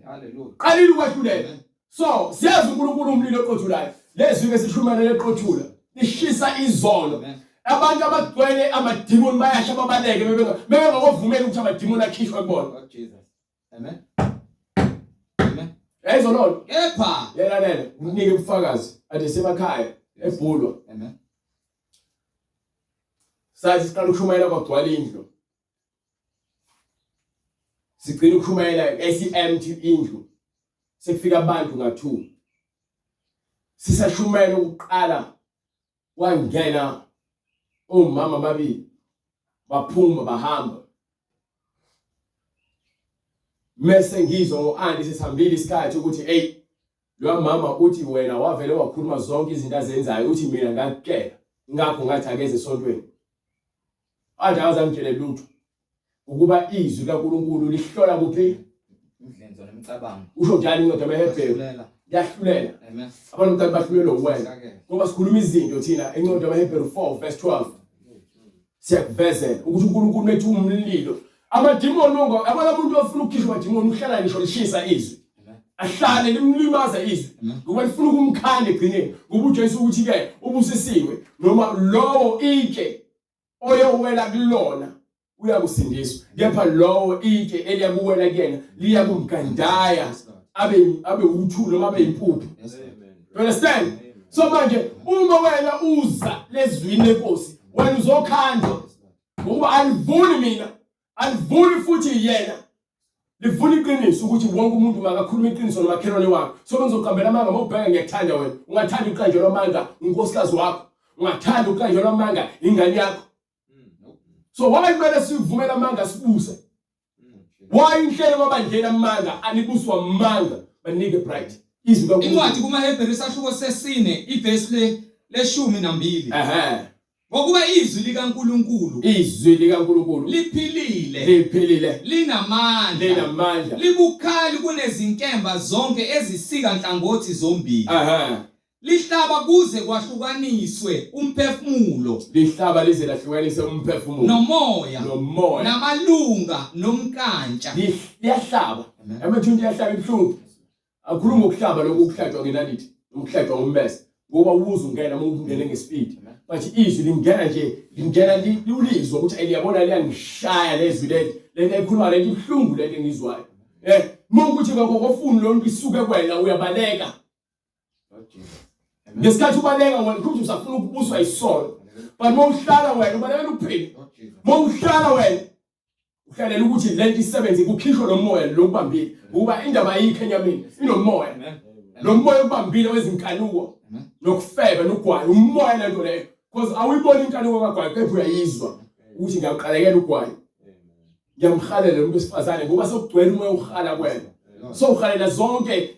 hallelujah qalile ukwahlulela So siyazi uNkulunkulu umlilo oqothulayo. Lezwi ke sishumayela leqothula lishisa izono. Abantu abagcwele amadimoni bayasha babaleke bebengakuvumeli ukuthi amadimoni akhishwe kubona. Amen. Amen. Yayizo lona. Kepha yelalela nginike ubufakazi ade semakhaya ebhulwa. Amen. Sathi siqala ukushumayela kwagcwala indlu. Sigcina ukushumayela esi-empty indlu. Sekufika abantu nga-2. Sisashumayela ukuqala kwangena omama ababili baphuma bahamba. Mese ngizwa ngo-anti sesihambile isikhathi ukuthi hey loya mama uthi wena wavele wakhuluma zonke izinto azenzayo uthi mina ngakutshela ngakho ngathi akeze esontweni. Athi akazangitshele lutho ukuba izwi likaNkulunkulu lihlola kuphi imidlenzo nemicabango. Usho njalo incwadi yamaHebheru. Liyahlulela. Amen. Abantu kanti bahlulelwa uwena. Ngoba sikhuluma izinto thina incwadi yamaHebheru 4 verse 12. Siyakuvezela ukuthi uNkulunkulu methu umlilo. Amadimoni ongo yabona umuntu ofuna ukukhishwa amadimoni uhlala ngisho lishisa izwi. Ahlale limlimaza izwi ngoba lifuna ukumkhanda egcineni ngoba uJesu ukuthi ke ubusisiwe noma lowo itshe oyowela kulona uyakusindiswa kepha lowo itshe eliyakuwela kuyena liyakumgandaya abe abe uthuli noma abe impuphu. You understand? So manje uma wena uza lezwini lenkosi wena uzokhandwa ngoba alivuni mina alivuni futhi yena livuna iqiniso ukuthi wonke umuntu makakhuluma iqiniso nomakhelwane wakhe. So bengizoqambela amanga mawubheka ngiyakuthanda wena ungathanda ukuqanjelwa amanga unkosikazi wakho ungathanda ukuqanjelwa amanga ingane yakho. So why kumele sivumele amanga sibuse? Why inhlelo kwabandleni amanga anibuswa amanga banike bright izwi kaNkulunkulu. Incwadi kumaHebheru isahluko sesine ivesi le leshumi nambili. Ehhe. Ngokuba izwi likaNkulunkulu Izwi likaNkulunkulu liphilile, liphilile, linamandla, linamandla. libukhali kunezinkemba zonke ezisika nhlangothi zombili. Ehhe. Lihlaba kuze kwahlukaniswe umphefumulo. Lihlaba lize lahlukanise umphefumulo. Nomoya. Nomoya. Namalunga nomkantsha. Liyahlaba. Amathuntu iyahlaba ibuhlungu. Akhuluma ngokuhlaba lokhu ukuhlatshwa ngenaliti, ukuhlatshwa ngommese. Ngoba uze ungena uma ungene ngespeed. But izwi lingena nje, lingena liwulizwa ukuthi eliyabona liyangishaya lezwi leli. Lento ekhuluma lento ibuhlungu lento engizwayo. Eh, uma ukuthi ngakho lonto isuke kuwena uyabaleka. Ngesikhathi ubaleka wena futhi usafuna ukubuswa isono. But uma uhlala wena ubalekela ukuphila. Uma uhlala wena uhlalela ukuthi lento isebenze kukhishwe lo moya lokubambile ngoba indaba ayikho enyameni inomoya. Lo moya ukubambile wezinkanuko nokufeba nogwayi umoya lento leyo because awuyiboni inkanuko kagwayi kepha uyayizwa ukuthi ngiyaqalekela ugwayi. Ngiyamhalela umuntu wesifazane ngoba sokugcwele umoya uhala kwena. So uhalela zonke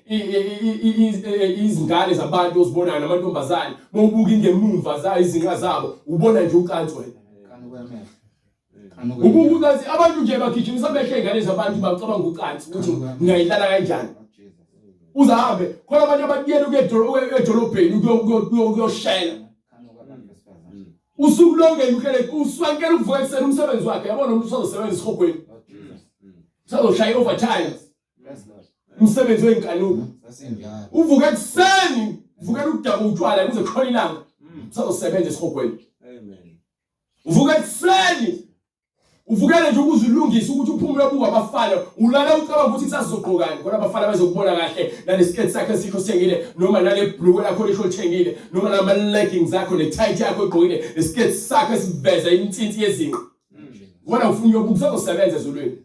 izingane zabantu ozibonayo namantombazane mawubuka ingemumva zayo izinqa zabo ubona nje ucansi wena. Ubuka ucansi abantu nje bagijimisa amehlo ey'ngane zabantu bacabanga ucansi ukuthi ngingayilala kanjani. Uzahambe khona abantu abakuyela ukuya edolobheni ukuyoshela. Usuku lonke uhlele uswankela ukuvuka ekuseni umsebenzi wakhe yabona umuntu usazosebenza esihogweni. Usazoshaya i-overtime. Umsebenzi wezinkanuko. Uvuka ekuseni, uvukela ukudaka utshwala kuze kushone ilanga. Usazosebenza esihogweni. Amen. Uvuka ekuseni. Uvukele nje ukuzilungisa ukuthi uphume uyobuka abafana ulala ucabanga ukuthi kusasa uzogqokani khona abafana bezokubona kahle nalesiketi sakhe esisho sithengile noma nale bhulukwe lakho lisho lithengile noma nama leggings akho ne tight yakho egqokile nesiketi sakho esiveza imithinti yezinqa wona ufuna uyobuka usazosebenza ezulwini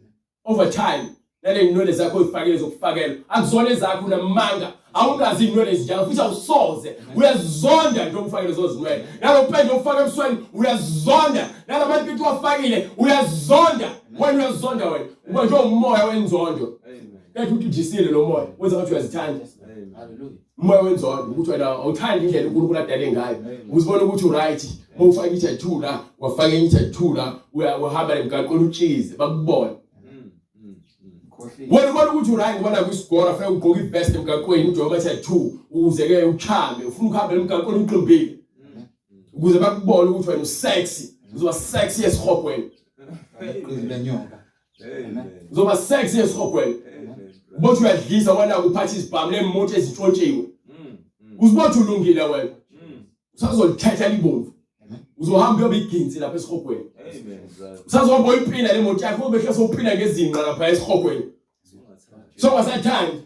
overtime nale nywele zakho oyifakile zokufakela akuzona ezakho unamanga Awunazo izinwele ezinjalo futhi awusoze. Uyazizonda nje ukufaka lezo zinwele. Nalo pende ofaka ebusweni uyazizonda. Nalamapipi wafakile uyazizonda. Wena uyazizonda wena. Uba nje umoya wenzondo. Kanti uthi ujisile lo moya wenza ngathi uyazithanda. Hallelujah. Umoya wenzondo ukuthi wena awuthandi indlela uNkulunkulu adale ngayo. Uzibona ukuthi uright. Mawufaka i-tattoo la, wafaka i-tattoo la, uyahamba emgaqweni utshize bakubone. Wena ubona ukuthi uright ngoba nakho isigora fanele ugqoke ivest emgaqweni ugqoke ama-tattoo ukuze ke uchame ufuna ukuhamba emgaqweni uqimbile. Ukuze bakubone ukuthi wena usexy, uzoba sexy esihogweni. Iqili lenyoka. Uzoba sexy esihogweni. Ubothi uyadlisa wena kuphatha izibhamu nemoto ezintshontshiwe. Uzibothi ulungile wena. Usazolithetha libomvu. Uzohamba uyobe iginsi lapha esihogweni. Usazohamba uyiphila le moto yakho ube hlase uphila ngezinqa lapha esihogweni. Songasathandi.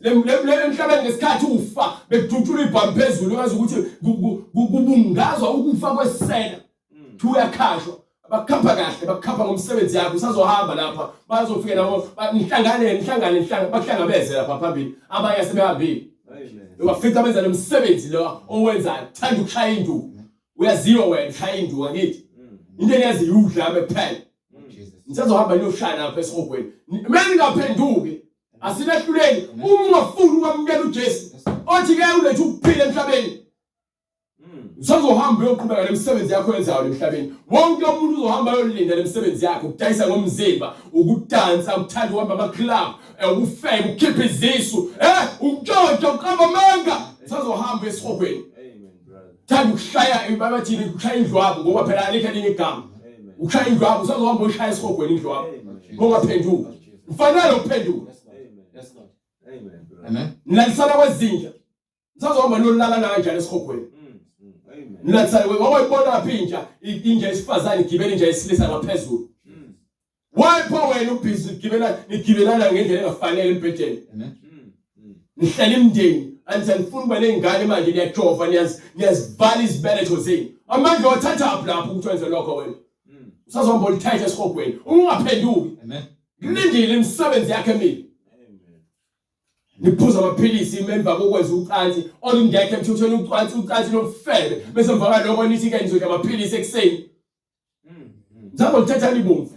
Le emhlabeni ngesikhathi ufa bekudutshulwa ibhamu phezulu wazi ukuthi kubungazwa ukufa kwesela. Thi uyakhashwa. Bakukhapha kahle, bakukhapha ngomsebenzi yakho usazohamba lapha. Bazofika nabo nihlangane nihlangane nihlangane bakuhlangabeze lapha phambili. Abanye sebehambile. Ubafica benza lo msebenzi lo owenzayo. Thanda ukushaya induku. Uyaziwa wena ushaya induku angithi. Into engiyaziyo udlame kuphela. Nisazohamba niyoshaya lapha esihogweni. Mina ningaphenduki. Asinehluleni. Uma ungafuni ukwamukela uJesu othi ke ulethe ukuphila emhlabeni. Usazohamba uyoqhubeka nemisebenzi yakho oyenzayo emhlabeni. Wonke umuntu uzohamba ayolinda lemisebenzi yakho, ukudayisa ngomzimba, ukudansa, ukuthanda ukuhamba ama-club, ukufeba, ukukhipha izisu, ukutshontsha, ukuqamba amanga. Usazohamba esihogweni. Thanda ukushaya babathini ukushaya indlwabu ngoba phela alikho elinye igama. Ukushaya indlwabu usazohamba uyoshaya esihogweni indlwabu. Ungaphenduka. Ufanele ukuphenduka. Amen. Nilalisana kwezinja. Nisazohamba niyolala kanjani esihogweni? Nilathisana wawayibona phi inja inja yesifazane igibela inja yesilisa ngaphezulu. Why pho wena ubhizi ugibela nigibelana ngendlela engafanele embhedeni? Nihlela imindeni angithi anifuni ukuba ney'ngane manje niyajova niyazivala izibeletho zenu. Amandla wathathaphi lapho ukuthi wenze lokho wena? Usazohamba olithatha esihogweni ungaphenduki. Kulindile imisebenzi yakhe emibi. Niphuza amaphilisi emva kokwenza ucansi olungekho emthethweni ucansi ucansi lobufebe bese emva kwaloko nithi ke nizodla amaphilisi ekuseni. Nizolithatha libomvu.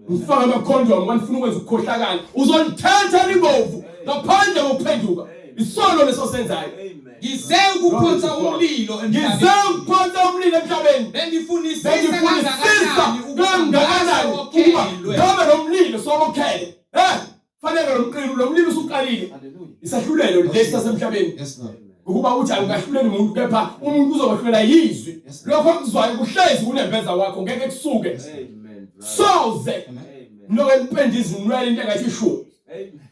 Nifaka amakhondom ngoba nifuna ukwenza ukukhohlakala. Uzolithatha libomvu ngaphandle kokuphenduka. Isono leso senzayo. Ngize ukuphonsa umlilo Ngize emhlabeni. ukuphonsa umlilo emhlabeni. Bengifunisisa Bengifunisisa kangakanani ukuba kangakanani ukuba ngase ngabe lo mlilo sowokhele. Eh, fanele lo mqilo lo mlilo usuqalile. Hallelujah. Isahlulelo lesi sasemhlabeni. Yes Lord. Ukuba uthi angikahluleli muntu kepha umuntu uzokwehlulela yizwi. Yes, Lord. Lokho okuzwayo kuhlezi kunembeza wakho ngeke kusuke. Soze lokho nipende izinwele into engathi ishu.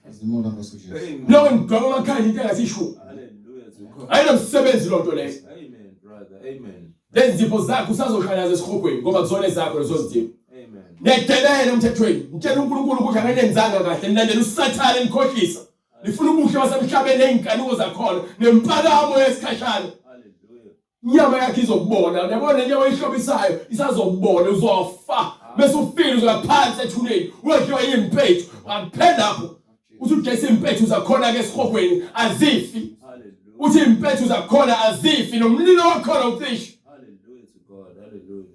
Azimula Nkosi uJesu. Lokho nidweba amakhanda into engathi ishu. Ayinomsebenzi lonto leyo. Lezi zipho zakho usazoshaya nazo esihogweni ngoba kuzona ezakho lezo zipho. Niyadelela emthethweni. Ngitshela uNkulunkulu ukuthi akanenzanga kahle nilandela uSathane nikhohlisa. Nifuna ubuhle basemhlabeni nezinkanuko zakhona nempakamo yesikhashana. Inyama yakhe izokubona. Uyabona le nyama oyihlobisayo isazokubona uzofa. Bese ufile uzoya phansi ethuneni. Uyodliwa yimpethu. Akuphela lapho. Uthi uJesu impethu zakhona ke esihogweni azifi. Uthi impethu zakhona azifi nomlilo wakhona ucishe.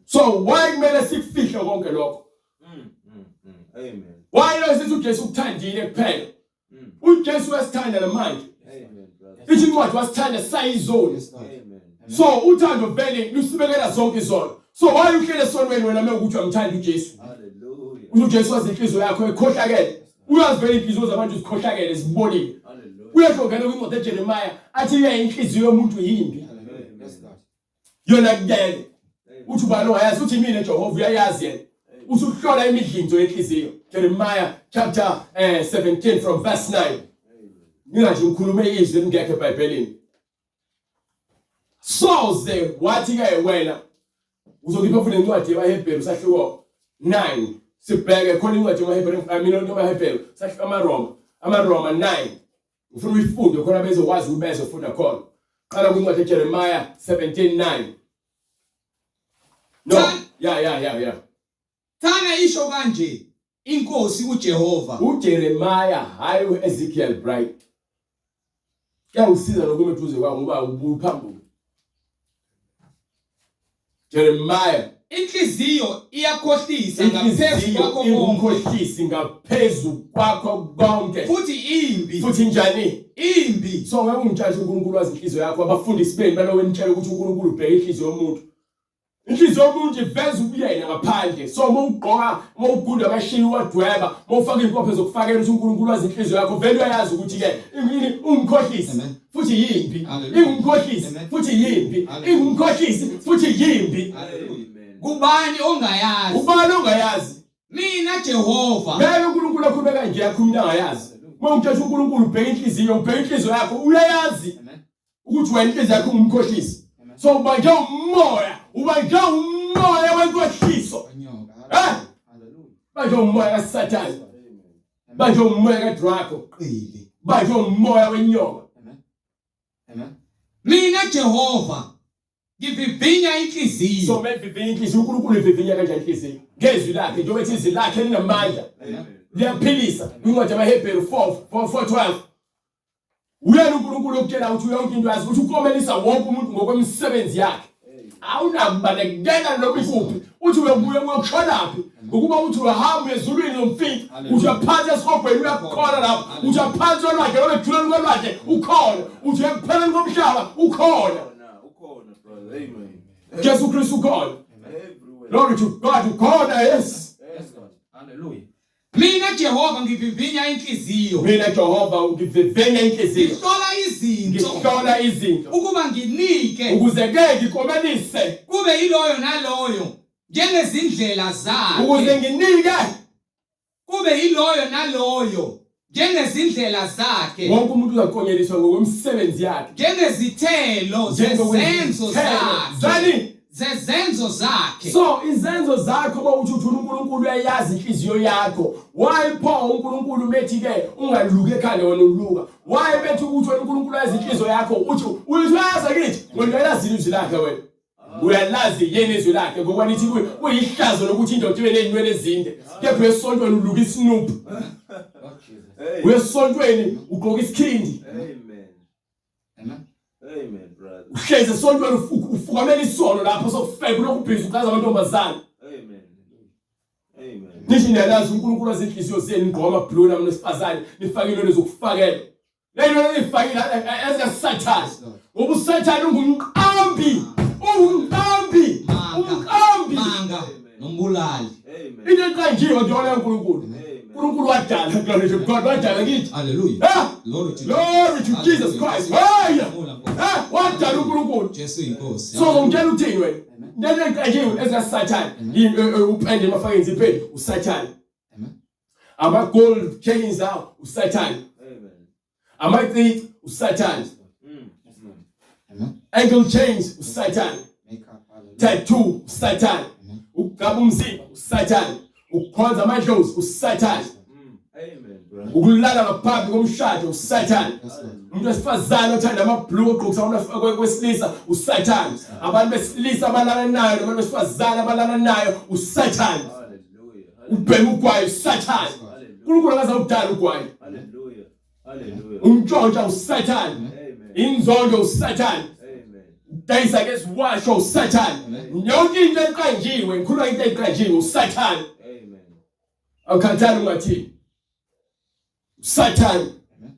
So why kumele sikufihle konke lokho? Why lo sithi uJesu ukuthandile kuphela? uJesu uyasithanda namanje. Ithi incwadi wasithanda sayizoni. Yes Lord. So uthando vele lusibekela zonke izono. So why uhlele esonweni wena mewukuthi uyamthanda uJesu? Uthi uJesu wazi inhliziyo yakho ekhohlakele. Uyazi vele inhliziyo zabantu zikhohlakele zibolile. Uyasho ngene kwincwadi eJeremiah athi ye inhliziyo yomuntu yimbi. Hallelujah. Yes Lord. Yona kuyele. Uthi ubani ongayazi uthi mina Jehova uyayazi yena. Uthi uhlola imidlinzo yenhliziyo. Jeremiah chapter 17 from verse 9. Ngingathi ngikhulume izwi elingekho eBhayibhelini. Soze wathi ke wena uzokhipha futhi incwadi yabaHebheru sahluko 9 sibheke khona incwadi yabaHebheru I mean yabaHebheru sahluko amaRoma amaRoma 9 ngifuna uyifunde khona bezokwazi ukuthi bezofunda khona. Qala kwincwadi eJeremiah 17:9. No, yeah yeah yeah yeah. Thana isho kanje inkosi uJehova. uJeremiah hayi uEzekiel Bright. Kuyangisiza nokuma eduze kwami ngoba ubuphambuka. Jeremiah Inhliziyo iyakhohlisa ngaphezu inhliziyo kwakho konke ingumkhohlisi ngaphezu kwakho konke futhi imbi futhi njani imbi so ngeke ungitshele ukuthi uNkulunkulu wazi inhliziyo yakho abafundisi benu balowe nitshela ukuthi uNkulunkulu ubheka inhliziyo yomuntu inhliziyo yomuntu iveza ubuyena ngaphandle so uma ugqoka uma ugunda amashiyi uwadweba uma ufaka iy'mpophe zokufakela ukuthi uNkulunkulu wazi inhliziyo yakho vele uyayazi ukuthi-ke yini ungumkhohlisi Amen. futhi yimbi Hallelujah. ingumkhohlisi Amen. futhi yimbi Hallelujah. ingumkhohlisi futhi yimbi Amen. Kubani ongayazi? Ubani ongayazi? Mina Jehova. Ngeke uNkulunkulu akhulume kanje akhuluma into angayazi. Uma ungitshela uNkulunkulu ubheka inhliziyo, ubheka inhliziyo yakho, uyayazi Amen. ukuthi wena inhliziyo yakho ungumkhohlisi. Amen. So ubanjwe umoya, ubanjwe umoya wenkohliso. Wanyoka. Eh? Hallelujah. Banjwe umoya kaSathane, Amen. banjwe umoya kaDraco, Qili. banjwe umoya wenyoka. Amen. Amen. Mina Jehova ngivivinya inhliziyo. So mevivinya inhliziyo, uNkulunkulu uvivinya kanjani inhliziyo? Ngezwi lakhe, njengoba ethi izwi lakhe linamandla. Amen. Liyaphilisa. Kwincwadi yamaHebheru 4 4:12. Uyena uNkulunkulu okutshela ukuthi yonke into yazi ukuthi ukomelisa wonke umuntu ngokwemisebenzi yakhe. Awunakubalekela noma ikuphi. Uthi uyobuya uyokushonaphi? Ngokuba uthi uyahamba ezulwini uyomfica. Uthi uyaphansi esihogweni uyakhona lapho. Uthi uyaphansi olwandle noma ekuthuleni kolwandle ukhona. Uthi ekupheleni komhlaba ukhona. Ukhona, ukhona brother. Amen. Jesu Kristu ukhona. Everywhere. Glory to God ukhona yes. Yes Lord. Hallelujah. Mina Jehova ngivivinya inhliziyo. Mina Jehova ngivivinya inhliziyo. Ngihlola izinto Ngihlola izinto ukuba nginike ukuze ke ngikomelise kube yiloyo naloyo njengezindlela zakhe. ukuze nginike Kube yiloyo naloyo njengezindlela zakhe. wonke umuntu uzakonyeliswa ngokwemisebenzi yakhe Njengezithelo zezenzo zakhe. zani Zezenzo zakhe. so izenzo zakho uma uthi uthula uNkulunkulu uyayazi inhliziyo yakho why pho uNkulunkulu methi ke ungaluki ekhanda wena uluka why bethi ukuthi wena uNkulunkulu uyazi inhliziyo yakho uthi uyazi kithi wena uyalazi izwi lakhe wena uyalazi yini izwi lakhe ngokuba nithi kuyihlazo lokuthi indoda ibe nezinwele ezinde kepha esontweni uluka isnoop Lord Jesus. Hey. uyesontweni ugqoka isikhindi Amen. Amen. Amen, brother. uhlezi esontweni ufukamela isono lapho sokufeka ulokhu ubhizi uchaza amantombazane Amen. Amen. Nisho niyalazi uNkulunkulu wazinhliziyo zenu nigqoka amabhlula abantu besifazane nifake inwele zokufakela. Le nto nifakile ezikaSathane. Yes, Lord. Ngoba uSathane ungumqambi, ungumqambi, Manga. umqambi. Manga nombulali. Amen. Into eqanjiwe njengoba kaNkulunkulu. Amen. uNkulunkulu wadala, glory to God, wadala kithi. Hallelujah. Ah! Glory to Glory to Jesus Christ. Hey! Ah, wadala uNkulunkulu. Jesu inkosi. So ngomtshela uthini wena? Amen. Into eqanjiwe ezikaSathane. Amen. Yini upende mafake inziphe uSathane. Amen. Ama gold chains awo uSathane. Amen. Amacici uSathane. Mm. Amen. Ankle chains uSathane. Make up. Hallelujah. Tattoo uSathane. Amen. Ukugaba umzimba uSathane. Ukukhonza amadlozi uSathane. Mm. Amen, brother. Ukulala ngaphambi komshado uSathane. Yes, Lord. Umuntu wesifazane othanda amabhluku ogqokisa abantu wesilisa uSathane. Abantu besilisa abalala nayo nabantu besifazane abalala nayo uSathane. Hallelujah. Ubhema ugwayi uSathane. Hallelujah. uNkulunkulu akaze awudala ugwayi. Hallelujah. Hallelujah. Umtshontsha uSathane. Amen. Inzondo uSathane. Amen. Udayisa ngeziwasho uSathane. Yonke into eqanjiwe, ngikhuluma into eqanjiwe uSathane. Amen. Awukhathali ungathini. uSathane Amen.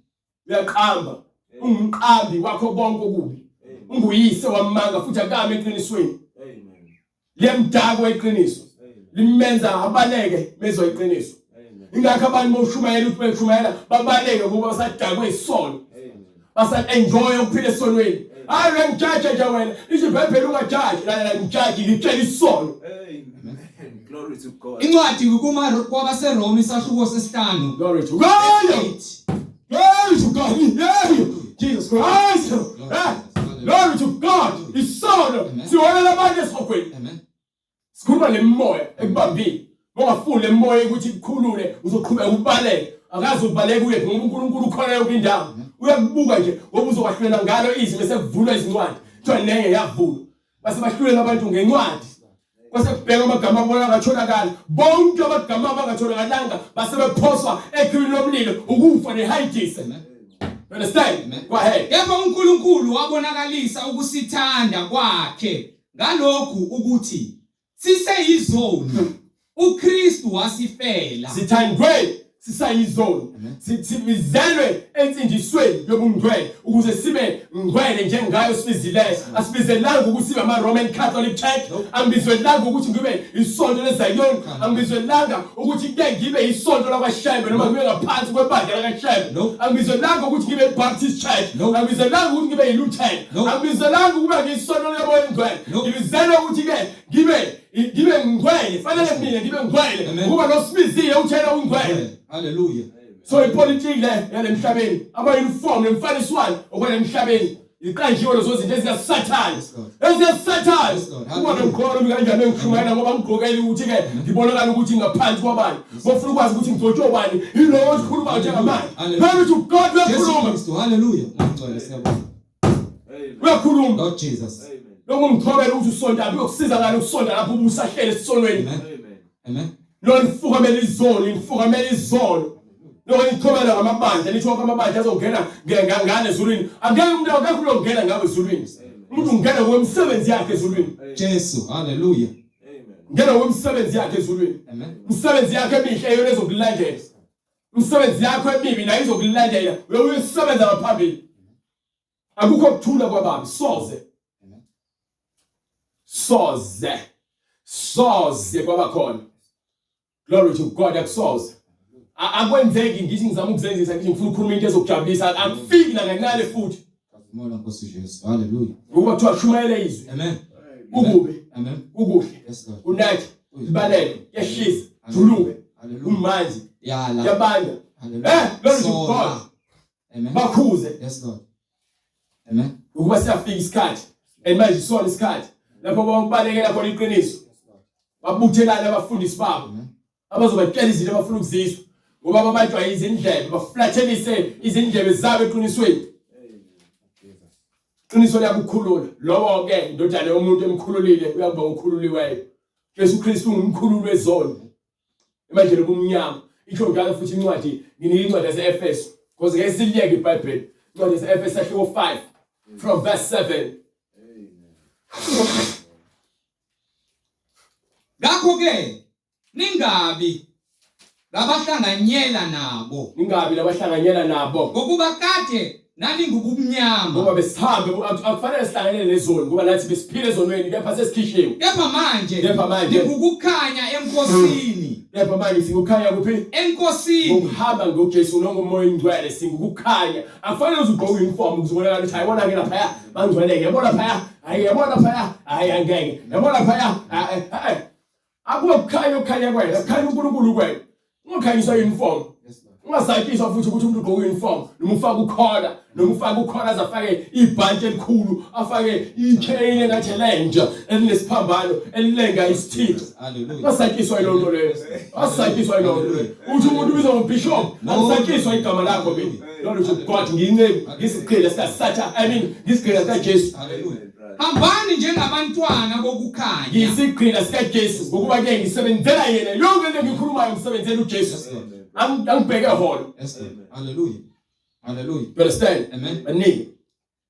uyaqamba, ungumqambi wakho bonke okubi. Amen. Unguyise wamanga futhi akame eqinisweni. Amen. Liyamdakwa iqiniso. Amen. Limenza abaleke mezwa iqiniso. Amen. Ingakho abantu boshumayela ukuthi beshumayela babaleke ngoba basadakwe isono. Amen. Basa enjoy ukuphila esonweni. Hayi uyangijaja nje wena. Isho iBhayibheli ungajaji. La ngijaji ngitshela isono. Amen. Glory to God. Incwadi kuma kwabaseRoma isahluko sesihlanu. Glory to God. 8. Glory to God. Yeah. Jesus Christ. Eh? Glory to God. Isono Amen. siholela abantu esihogweni. Amen. Sikhuluma nemimoya ekubambile. Ungafuni lemimoya ukuthi ikukhulule uzoqhubeka ubaleke. Akaze ubaleke uye ngoba uNkulunkulu ukhona yonke indawo. Uyakubuka nje ngoba uzokwahlulela ngalo izwi bese kuvulwa izincwadi. Kuthiwa nenge yavulwa. Base bahlulela abantu ngencwadi. Kwase kubheka amagama abona angatholakala. Bonke amagama abangatholakalanga base bephoswa echibini lomlilo ukufa nehayidise. Amen. Understand? Amen. Go ahead. Kepha uNkulunkulu wabonakalisa ukusithanda kwakhe ngalokhu ukuthi siseyizoni uKristu wasifela. Sithandwe sisayizoni. Sibizelwe ensindisweni yobungcwele ukuze sibe ngcwele njengayo sibizileyo. Asibizelanga ukuthi sibe ama Roman Catholic Church. Angibizwelanga ukuthi ngibe isonto leZion. Angibizwelanga ukuthi ke ngibe isonto lakwaShembe noma ngibe ngaphansi kwebandla lakaShembe. Angibizwelanga ukuthi ngibe iBaptist Church. Angibizwelanga ukuthi ngibe iLutheran. Angibizwelanga ukuba ngisonto likaMoya oNgcwele. Ngibizelwe ukuthi ke ngibe ngibe ngcwele fanele mina ngibe ngcwele ukuba nosibizile uthena ungcwele haleluya so ipolitiki le yalemhlabeni ama uniform nemfaniswano okwalemhlabeni iqanjiwe lezo zinto ezikasathane ezikasathane uma ngigqoka noma kanjani engishumayela ngoba ngigqokele ukuthi ke ngibonakala ukuthi ngaphansi kwabani bofuna ukwazi ukuthi ngigcotshwe ubani yilowo osikhulumayo njengamanje glory to God uyakhuluma haleluya ngcwele siyabonga uyakhuluma Lord Jesus lokhu ngithobela ukuthi usonta kuyokusiza ngani ukusonta lapho ubusahlele esisonweni amen amen lonifukamela izono nifukamela izono lokho nithobela ngamabandla nithi wonke amabandla azongena ngane ezulwini angeke umuntu akekho uyongena ngawe ezulwini umuntu ungena ngokwemisebenzi yakhe ezulwini Jesu haleluya ngena ngokwemisebenzi yakhe ezulwini amen imisebenzi yakhe emihle eyona ezokulandela imisebenzi yakho emibi nayo izokulandela uyoyisebenza ngaphambili akukho kuthula kwababi soze soze soze kwaba khona glory to God akusoze akwenzeki ngithi ngizama ukuzenzisa ngithi ngifuna ukukhuluma into ezokujabulisa akufiki nakancane futhi Mola Nkosi Jesu haleluya ngokuba kuthiwa shumayela izwi amen kukubi amen kukuhle yes Lord unathi libalele yashisa juluke umanzi yala yabanda eh glory to God Amen. Bakhuze. Yes Lord. Amen. Ukuba siyafika isikhathi. And manje isona isikhathi lapho babalekela khona iqiniso. Babuthelana abafundisi babo. Abazobatshela izinto abafuna ukuzizwa. Ngoba babanjwa izindlebe, baflathelise izindlebe zabo eqinisweni. Iqiniso liyakukhulula. Lowo ke indodana yomuntu emkhululile uyakuba ukhululiweyo. Jesu Kristu ungumkhululi wezono. Emandleni obumnyama. Isho njalo futhi incwadi, nginika incwadi yase-Efesu. Because ngeke siliyeke iBhayibheli. Incwadi yase-Efesu sahluko 5 from verse 7. Ngakho ke ningabi labahlanganyela nabo. Ningabi labahlanganyela nabo. Ngokuba kade naningubumnyama. Ngoba besihambe akufanele sihlanganyele nezoni ngoba nathi besiphila ezonweni kepha sesikhishiwe. Kepha manje kepha manje ningukukhanya eNkosini. Kepha manje singukukhanya kuphi? Enkosini. Ngokuhamba ngoJesu nongomoya oyingcwele singukukhanya. Akufanele uze ugqoke uniform ukuze ubonakale ukuthi hayibona ke laphaya bangcweleke. Yabona phaya, hayi yabona phaya, hayi angeke. Yabona phaya, eh Akube kukhanya okukhanya kwena, kukhanya uNkulunkulu kwena. Ungakhanyiswa uniform. Ungasatshiswa futhi ukuthi umuntu ugqoke uniform noma ufake ukhola noma ufake ukhola azafake ibhantshi elikhulu afake ichain engathi lenja elinesiphambano elilenga isithixo. Ungasatshiswa yiloo nto leyo. Ungasatshiswa yiloo nto leyo. Uthi umuntu ubizwa ngobishop, akusatshiswa igama lakho mina. Lord to God ngiyinceku ngisigqila sikaSathane I mean ngisigqila sikaJesu. Hallelujah. Hambani njengabantwana bokukhanya. Ngiyisigqila sikaJesu ngokuba ke ngisebenzela yena. Yonke into engikhulumayo ngisebenzela uJesu. Angibheke holo. Yes, Lord. Hallelujah. Hallelujah. You understand? Amen. Baningi.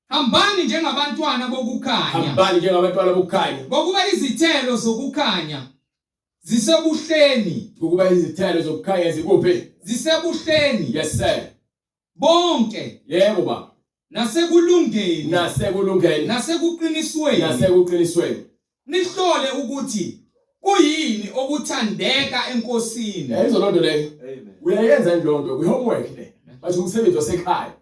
Hambani njengabantwana bokukhanya. Hambani njengabantwana bokukhanya. Ngokuba izithelo zokukhanya zisebuhleni. Ngokuba izithelo zokukhanya zikuphi? Zisebuhleni. Yes sir. Bonke. Yebo baba. Nasekulungeni. Nasekulungeni. Nasekuqinisweni. Nasekuqinisweni. Nihlole ukuthi kuyini okuthandeka eNkosini. Yayizwa lonto leyo. Amen. Uyayenza yini lonto? Kwi homework le. Bathi umsebenzi wasekhaya.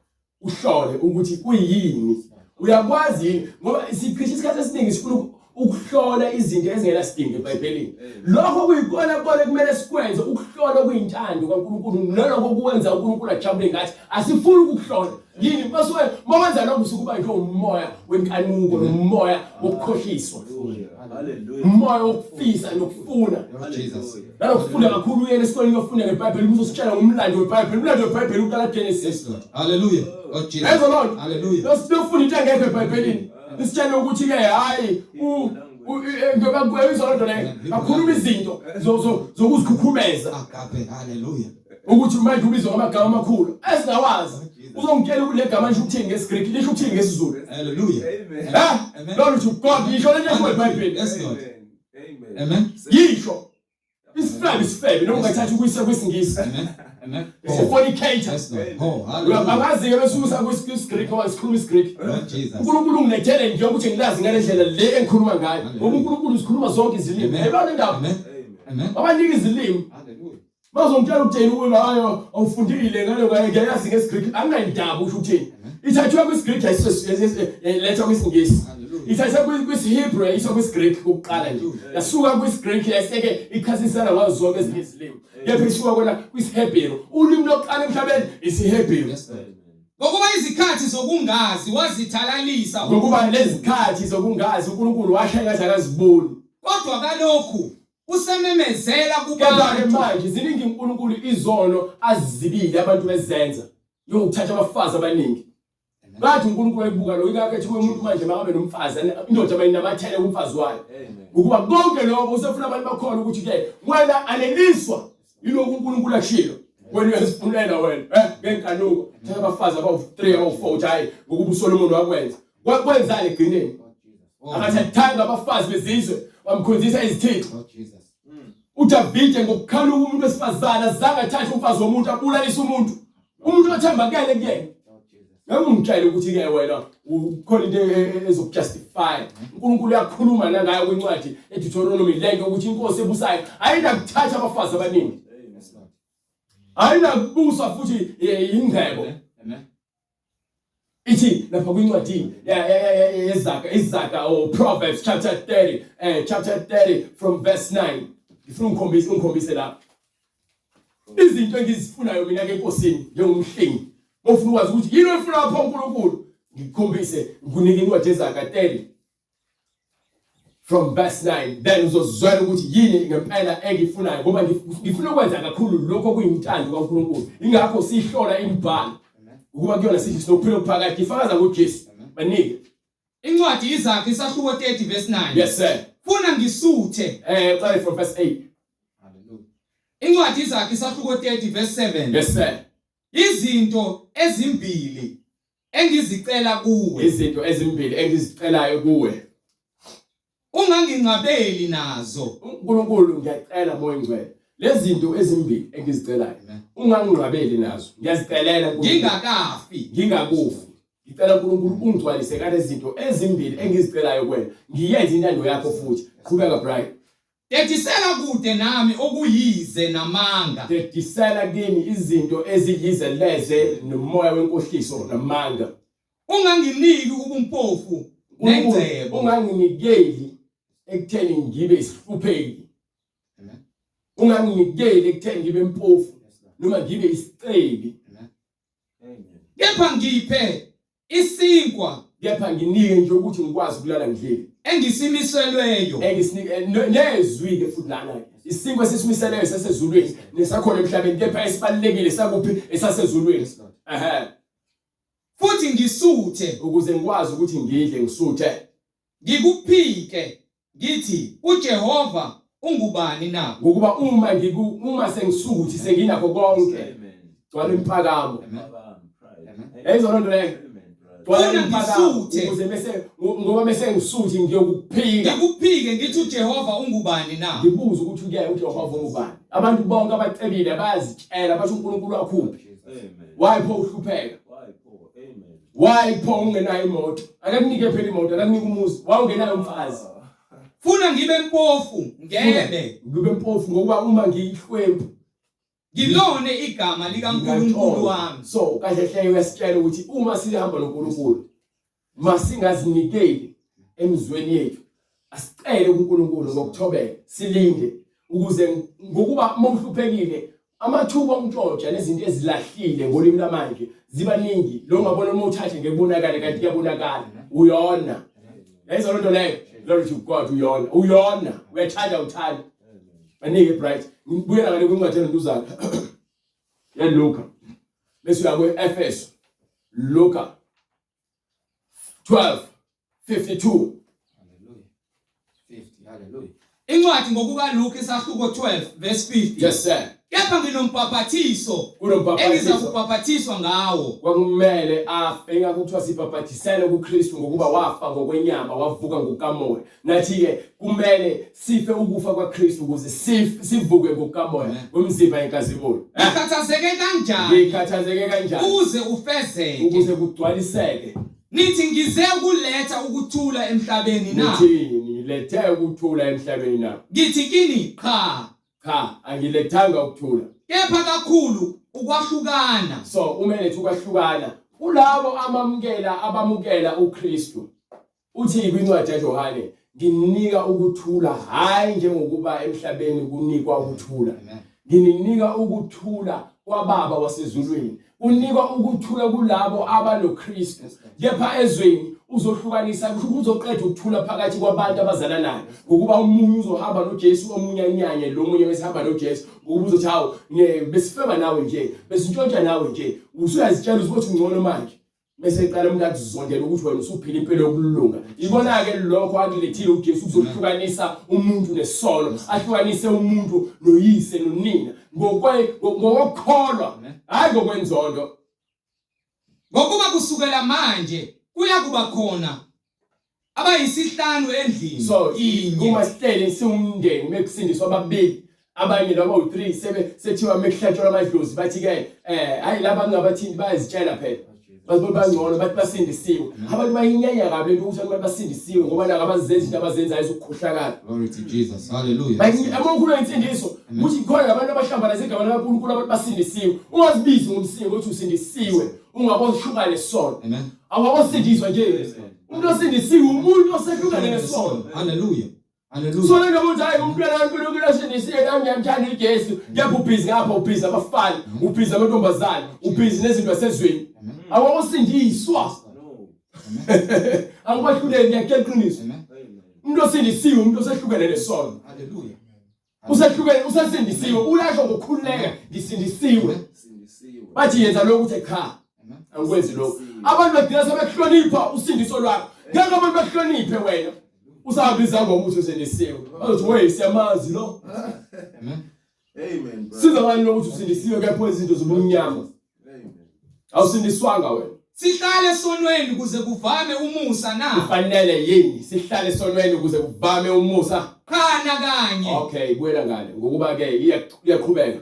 Uhlole ukuthi kuyini. Uyakwazi yini? Ngoba siphila isikhathi esiningi sifuna ukuhlola izinto ezingenasidingo eBhayibhelini. Lokho kuyikona kona kumele sikwenze ukuhlola okuyintando kaNkulunkulu nalokho kuwenza uNkulunkulu ajabule ngathi asifuni ukukuhlola. Yini masuke mawenza lokho usuke uba nje umoya wenkanuko nomoya wokukhohliswa. Hallelujah. Umoya wokufisa nokufuna. Lord Jesus. Nalokufunda kakhulu uyena esikoleni uyofunda ngeBhayibheli uzositshela ngomlando weBhayibheli. Umlando weBhayibheli uqala Genesis. Yes Lord. Hallelujah. Lord Jesus. Yezwa loo nto? Hallelujah. Siyofunda into engekho eBhayibhelini. Isitshele ukuthi ke hayi u ngoba kuyizwa loo nto leyo. Bakhuluma izinto zokuzikhukhumeza. Agape. Hallelujah. Ukuthi manje ubizwa ngamagama amakhulu esingawazi. Uzongitshela ukuthi legama lisho ukuthini ngesiGreek, lisho ukuthini ngesiZulu. Hallelujah. Amen. Eh? Amen. Glory to God. Yisho lento esho eBhayibhelini. Yes, Lord. Amen. Amen. Yisho. Isifebe isifebe noma ungathatha ukuyisa kwisiNgisi. Amen. Amen. It's a Oh. fornicator. Yes, Lord. Oh, hallelujah. Angazi-ke bese usa kwisiGreek ngoba sikhuluma isiGreek. Lord Jesus. uNkulunkulu ungilethele nje ukuthi ngilazi ngale ndlela le engikhuluma ngayo. Hallelujah. Ngoba uNkulunkulu usikhuluma zonke izilimi. Amen. Yayibona indaba. Amen. Amen. Amen. Wabanika izilimi. Hallelujah. Bazongitshela ukuthini ukuthi hayo awufundile ngale ngiyayazi ngesiGreek. Anginandaba usho ukuthini. Ithathwe kwisiGreek yayilethwa kwisiNgisi. Hallelujah. Ithathwe kwisiHebrew yayiswa kwisiGreek kokuqala nje. Yasuka kwisiGreek yaseke ichasisana ngazo zonke ezinye izilimi. Kepha isuka kona kwisiHebheru. Ulimi lokuqala emhlabeni isiHebheru. Yes, Lord. Ngokuba izikhathi zokungazi wazithalalisa Ngokuba lezikhathi zokungazi uNkulunkulu washaya ngathi akaziboni. kodwa kalokhu usememezela Kepha-ke kubantu manje ziningi uNkulunkulu izono azizibile abantu bezenza. Yokuthatha abafazi abaningi. Bathi uNkulunkulu ayibuka lo ikakhe ethi umuntu manje makabe nomfazi indoda mayinamathele kumfazi wayo. Amen. Ukuba konke lokho usefuna abantu bakhona ukuthi ke wena aneliswa yilokhu uNkulunkulu akushilo. Wena uyazifunela wena ngenkanuko thatha abafazi abawu3 abawu4 uthi hayi ngokuba uSolomon wakwenza. Wakwenzani egcineni? Oh, Akathathanga abafazi bezizwe wamkhonzisa izithixo. Lord Jesus. uDavide ngokukhanuka umuntu wesifazane azange athathe umfazi womuntu abulalise umuntu umuntu othembakele kuyena Lord Jesus. ngeke ungitshele ukuthi ke wena ukhona into ezokujustify uNkulunkulu uyakhuluma nangayo kwincwadi eDeuteronomy lento ukuthi inkosi ebusayo ayinakuthatha abafazi abaningi Yes, Lord. ayinakubusa futhi ingcebo Amen. Amen. ithi lapha kwincwadi yezaga izaga or Proverbs chapter 30 chapter 30 from verse 9 ngifuna ungikhombise ungikhombise lapha izinto engizifunayo mina ke enkosini njengomhlengi ofuna ukwazi ukuthi yini oyifuna lapha uNkulunkulu ngikukhombise ngikunike incwadi yezaga 30 from verse 9 then uzozwela ukuthi yini ngempela engifunayo ngoba ngifuna ukwenza kakhulu lokho okuyintando kaNkulunkulu ingakho sihlola imibhalo ukuba kuyona sithi sinokuphila okuphakade ifakaza ngoJesu banike Incwadi iZakhi isahluko 30 verse 9. Yes sir. Funa ngisuthe. Qale from verse 8. Hallelujah. Incwadi iZakhi isahluko 30 verse 7. Yes sir. Izinto ezimbili engizicela kuwe. Izinto ezimbili engizicelayo kuwe. Unganginqabeli nazo. uNkulunkulu ngiyacela moya ngcwele. Lezi zinto ezimbili engizicelayo unganginqabeli nazo. Ngiyazicelela uNkulunkulu. Ngingakafi. Ngingakufi. Ngicela uNkulunkulu ungigcwalise ngalezi zinto ezimbili engizicelayo kuwena. Ngiyenze intando yakho futhi. Qhubeka Brian. Dedisela kude nami okuyize namanga. Dedisela kimi izinto eziyize leze nomoya wenkohliso namanga. Unganginiki ubumpofu nengcebo. Unganginikeli ekutheni ngibe isihlupheki. Unganginikeli ekutheni ngibe mpofu noma ngibe isicebi. Kepha ngiphe isinkwa kepha nginike nje ukuthi ngikwazi ukulala ngidlile engisimiselweyo engisinike nezwi ke futhi lana isinkwa esisimiselweyo sasezulwini nesakhona emhlabeni kepha esibalekile sakuphi esasezulwini ehe futhi ngisuthe ukuze ngikwazi ukuthi ngidle ngisuthe ngikuphike ngithi uJehova ungubani na ngokuba uma ngiku uma sengisuthi senginakho konke gcwala impakamo yayizona nto leyo Funa ngisuthe ukuze bese ngoba bese ngisuthi ngiyokuphika ngikuphike ngithi uJehova ungubani na ngibuza ukuthi ke uJehova ungubani abantu bonke abacebile bayazitshela bathi uNkulunkulu akhuphi why pho uhlupheka why pho ungenayo imoto akakunike phela imoto akakunike umuzi why ungenayo umfazi funa ngibe mpofu ngebe ngibe mpofu ngokuba uma ngiyihlwempu ngilone igama likaNkulunkulu wami so kahle hle uyasitshela ukuthi uma sihamba noNkulunkulu masingazinikeli emizweni yethu asicele kuNkulunkulu ngokuthobeka silinde ukuze ngokuba uma uhluphekile amathuba okuntshontsha nezinto ezilahlile ngolimi lamanje ziba ningi lo ngabona uma uthathe ngekubonakale kanti kuyabonakala uyona yayizwa lento leyo glory to God uyona uyona uyathanda uthanda banike bright ngibuyela ngale kwincwadi yentuzana yeLuka bese uya kwe-Efeso Luka 12:52 Hallelujah 50 hallelujah. Incwadi ngokukaLuka isahluko 12 verse 50. Yes sir. Kepha nginombhaphathiso Kunombhaphathiso engizakubhaphathiswa ngawo. Kwakumele afe ingakho kuthiwa sibhaphathisele kuKristu ngokuba wafa ngokwenyama wavuka ngokukamoya. Nathi-ke kumele sife ukufa kwaKristu ukuze sivuke ngokukamoya umzimba yenkazimulo. Ngikhathazeke kanjani? Ngikhathazeke kanjani? Ukuze ufezeke. Ukuze kugcwaliseke. Nithi ngize ukuletha ukuthula emhlabeni na? Nithi ngilethe ukuthula emhlabeni na? Ngithi kini cha. Cha, angilethanga ukuthula. Kepha kakhulu ukwahlukana. So uma eletha ukwahlukana kulabo amamukela abamukela uKristu. Uthi kwincwadi kaJohane, ngininika ukuthula hayi njengokuba emhlabeni kunikwa ukuthula. Ngininika ukuthula kwaBaba wasezulwini. Kunikwa ukuthula kulabo abanoKristu. Kepha ezweni uzohlukanisa kusho ukuthi uzoqeda ukuthula phakathi kwabantu abazalanayo ngokuba omunye uzohamba noJesu omunye anyanye lo munye besihamba noJesu ngokuba uzothi hawu besifeba nawe nje besintshontsha nawe nje usuyazitshela ukuthi ungcono manje bese eqala umuntu akuzondela ukuthi wena usuphila impilo yokulunga ibona-ke lokho akulethile uJesu kuzohlukanisa umuntu nesono ahlukanise umuntu noyise nonina ngokukholwa hhayi ngokwenzondo Ngokuba kusukela manje kuyakuba khona abayisihlanu endlini so inye. Uma sihleli siwumndeni mekusindiswa ababili abanye laba u3 sebe sethiwa mekuhlatshelwa amadlozi bathi ke eh hayi laba ngingabathinti bayazitshela phela bazibona bangcono bathi basindisiwe abantu bayinyanya kabi lento ukuthi abantu basindisiwe ngoba naka abazenza izinto abazenzayo zokukhohlakala. Glory to Jesus. Hallelujah. Uma ukhuluma insindiso ukuthi khona labantu abahlambalaza igama likaNkulunkulu abantu basindisiwe. Ungazibizi ngomsingo ukuthi usindisiwe, ungabohluka nesono. Amen. Awakosindiswa nje. Umuntu osindisiwe umuntu osehlukane nesono. Hallelujah. Hallelujah. So lento ukuthi hayi umntwana kaNkulunkulu osindisiwe nami ngiyamthanda uJesu. Kepha ubhizi ngapha ubhizi abafana, ubhizi amantombazane, ubhizi nezinto zasezweni. Awakosindiswa. Angikwahluleli ngiyakutshela iqiniso. Umuntu osindisiwe umuntu osehlukene nesono. Hallelujah. Usehlukene usesindisiwe uyasho ngokukhululeka ngisindisiwe. Bathi yenza lokhu uthi cha. Angikwenzi lokhu. Abantu bagcina sebekuhlonipha usindiso lwakho. Ngeke abantu bakuhloniphe wena. Usabiza ngokuthi usindisiwe. Bazothi wey siyamazi lo. Amen. Amen. Siza ngani lokuthi usindisiwe kepha izinto zobumnyama. Amen. Awusindiswanga wena. Sihlale esonweni kuze kuvame umusa na? Kufanele yini sihlale esonweni ukuze kuvame umusa? Cha nakanye. Okay, buyela ngale ngokuba ke iyaqhubeka.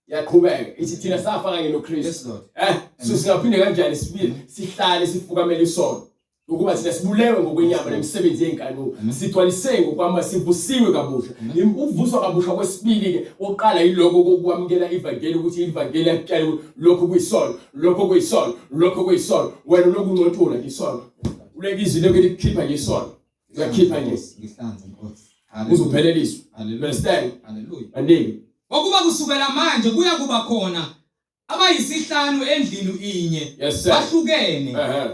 Iyaqhubeka ithi thina safa kanye noKristu. Yes Lord. Eh, so singaphinde kanjani sibili sihlale sifukamele isono? Ukuba thina sibulewe ngokwenyama nemisebenzi yenkanuko, sigcwaliseke ngokwama sivusiwe kabusha. Ukuvuswa kabusha kwesibili ke oqala yiloko kokwamukela ivangeli ukuthi ivangeli yakutshela ukuthi lokho kuyisono, lokho kuyisono, lokho kuyisono. Wena lokhu uncontula nje isono. Uleke izwi lokhu likukhipha nje isono. Uyakhipha nje. Ngihlanze Nkosi. Uzopheleliswa. Hallelujah. Understand? Hallelujah. Baningi. Ngokuba kusukela manje kuya kuba khona abayisihlanu endlini inye Yes sir. bahlukene Eh.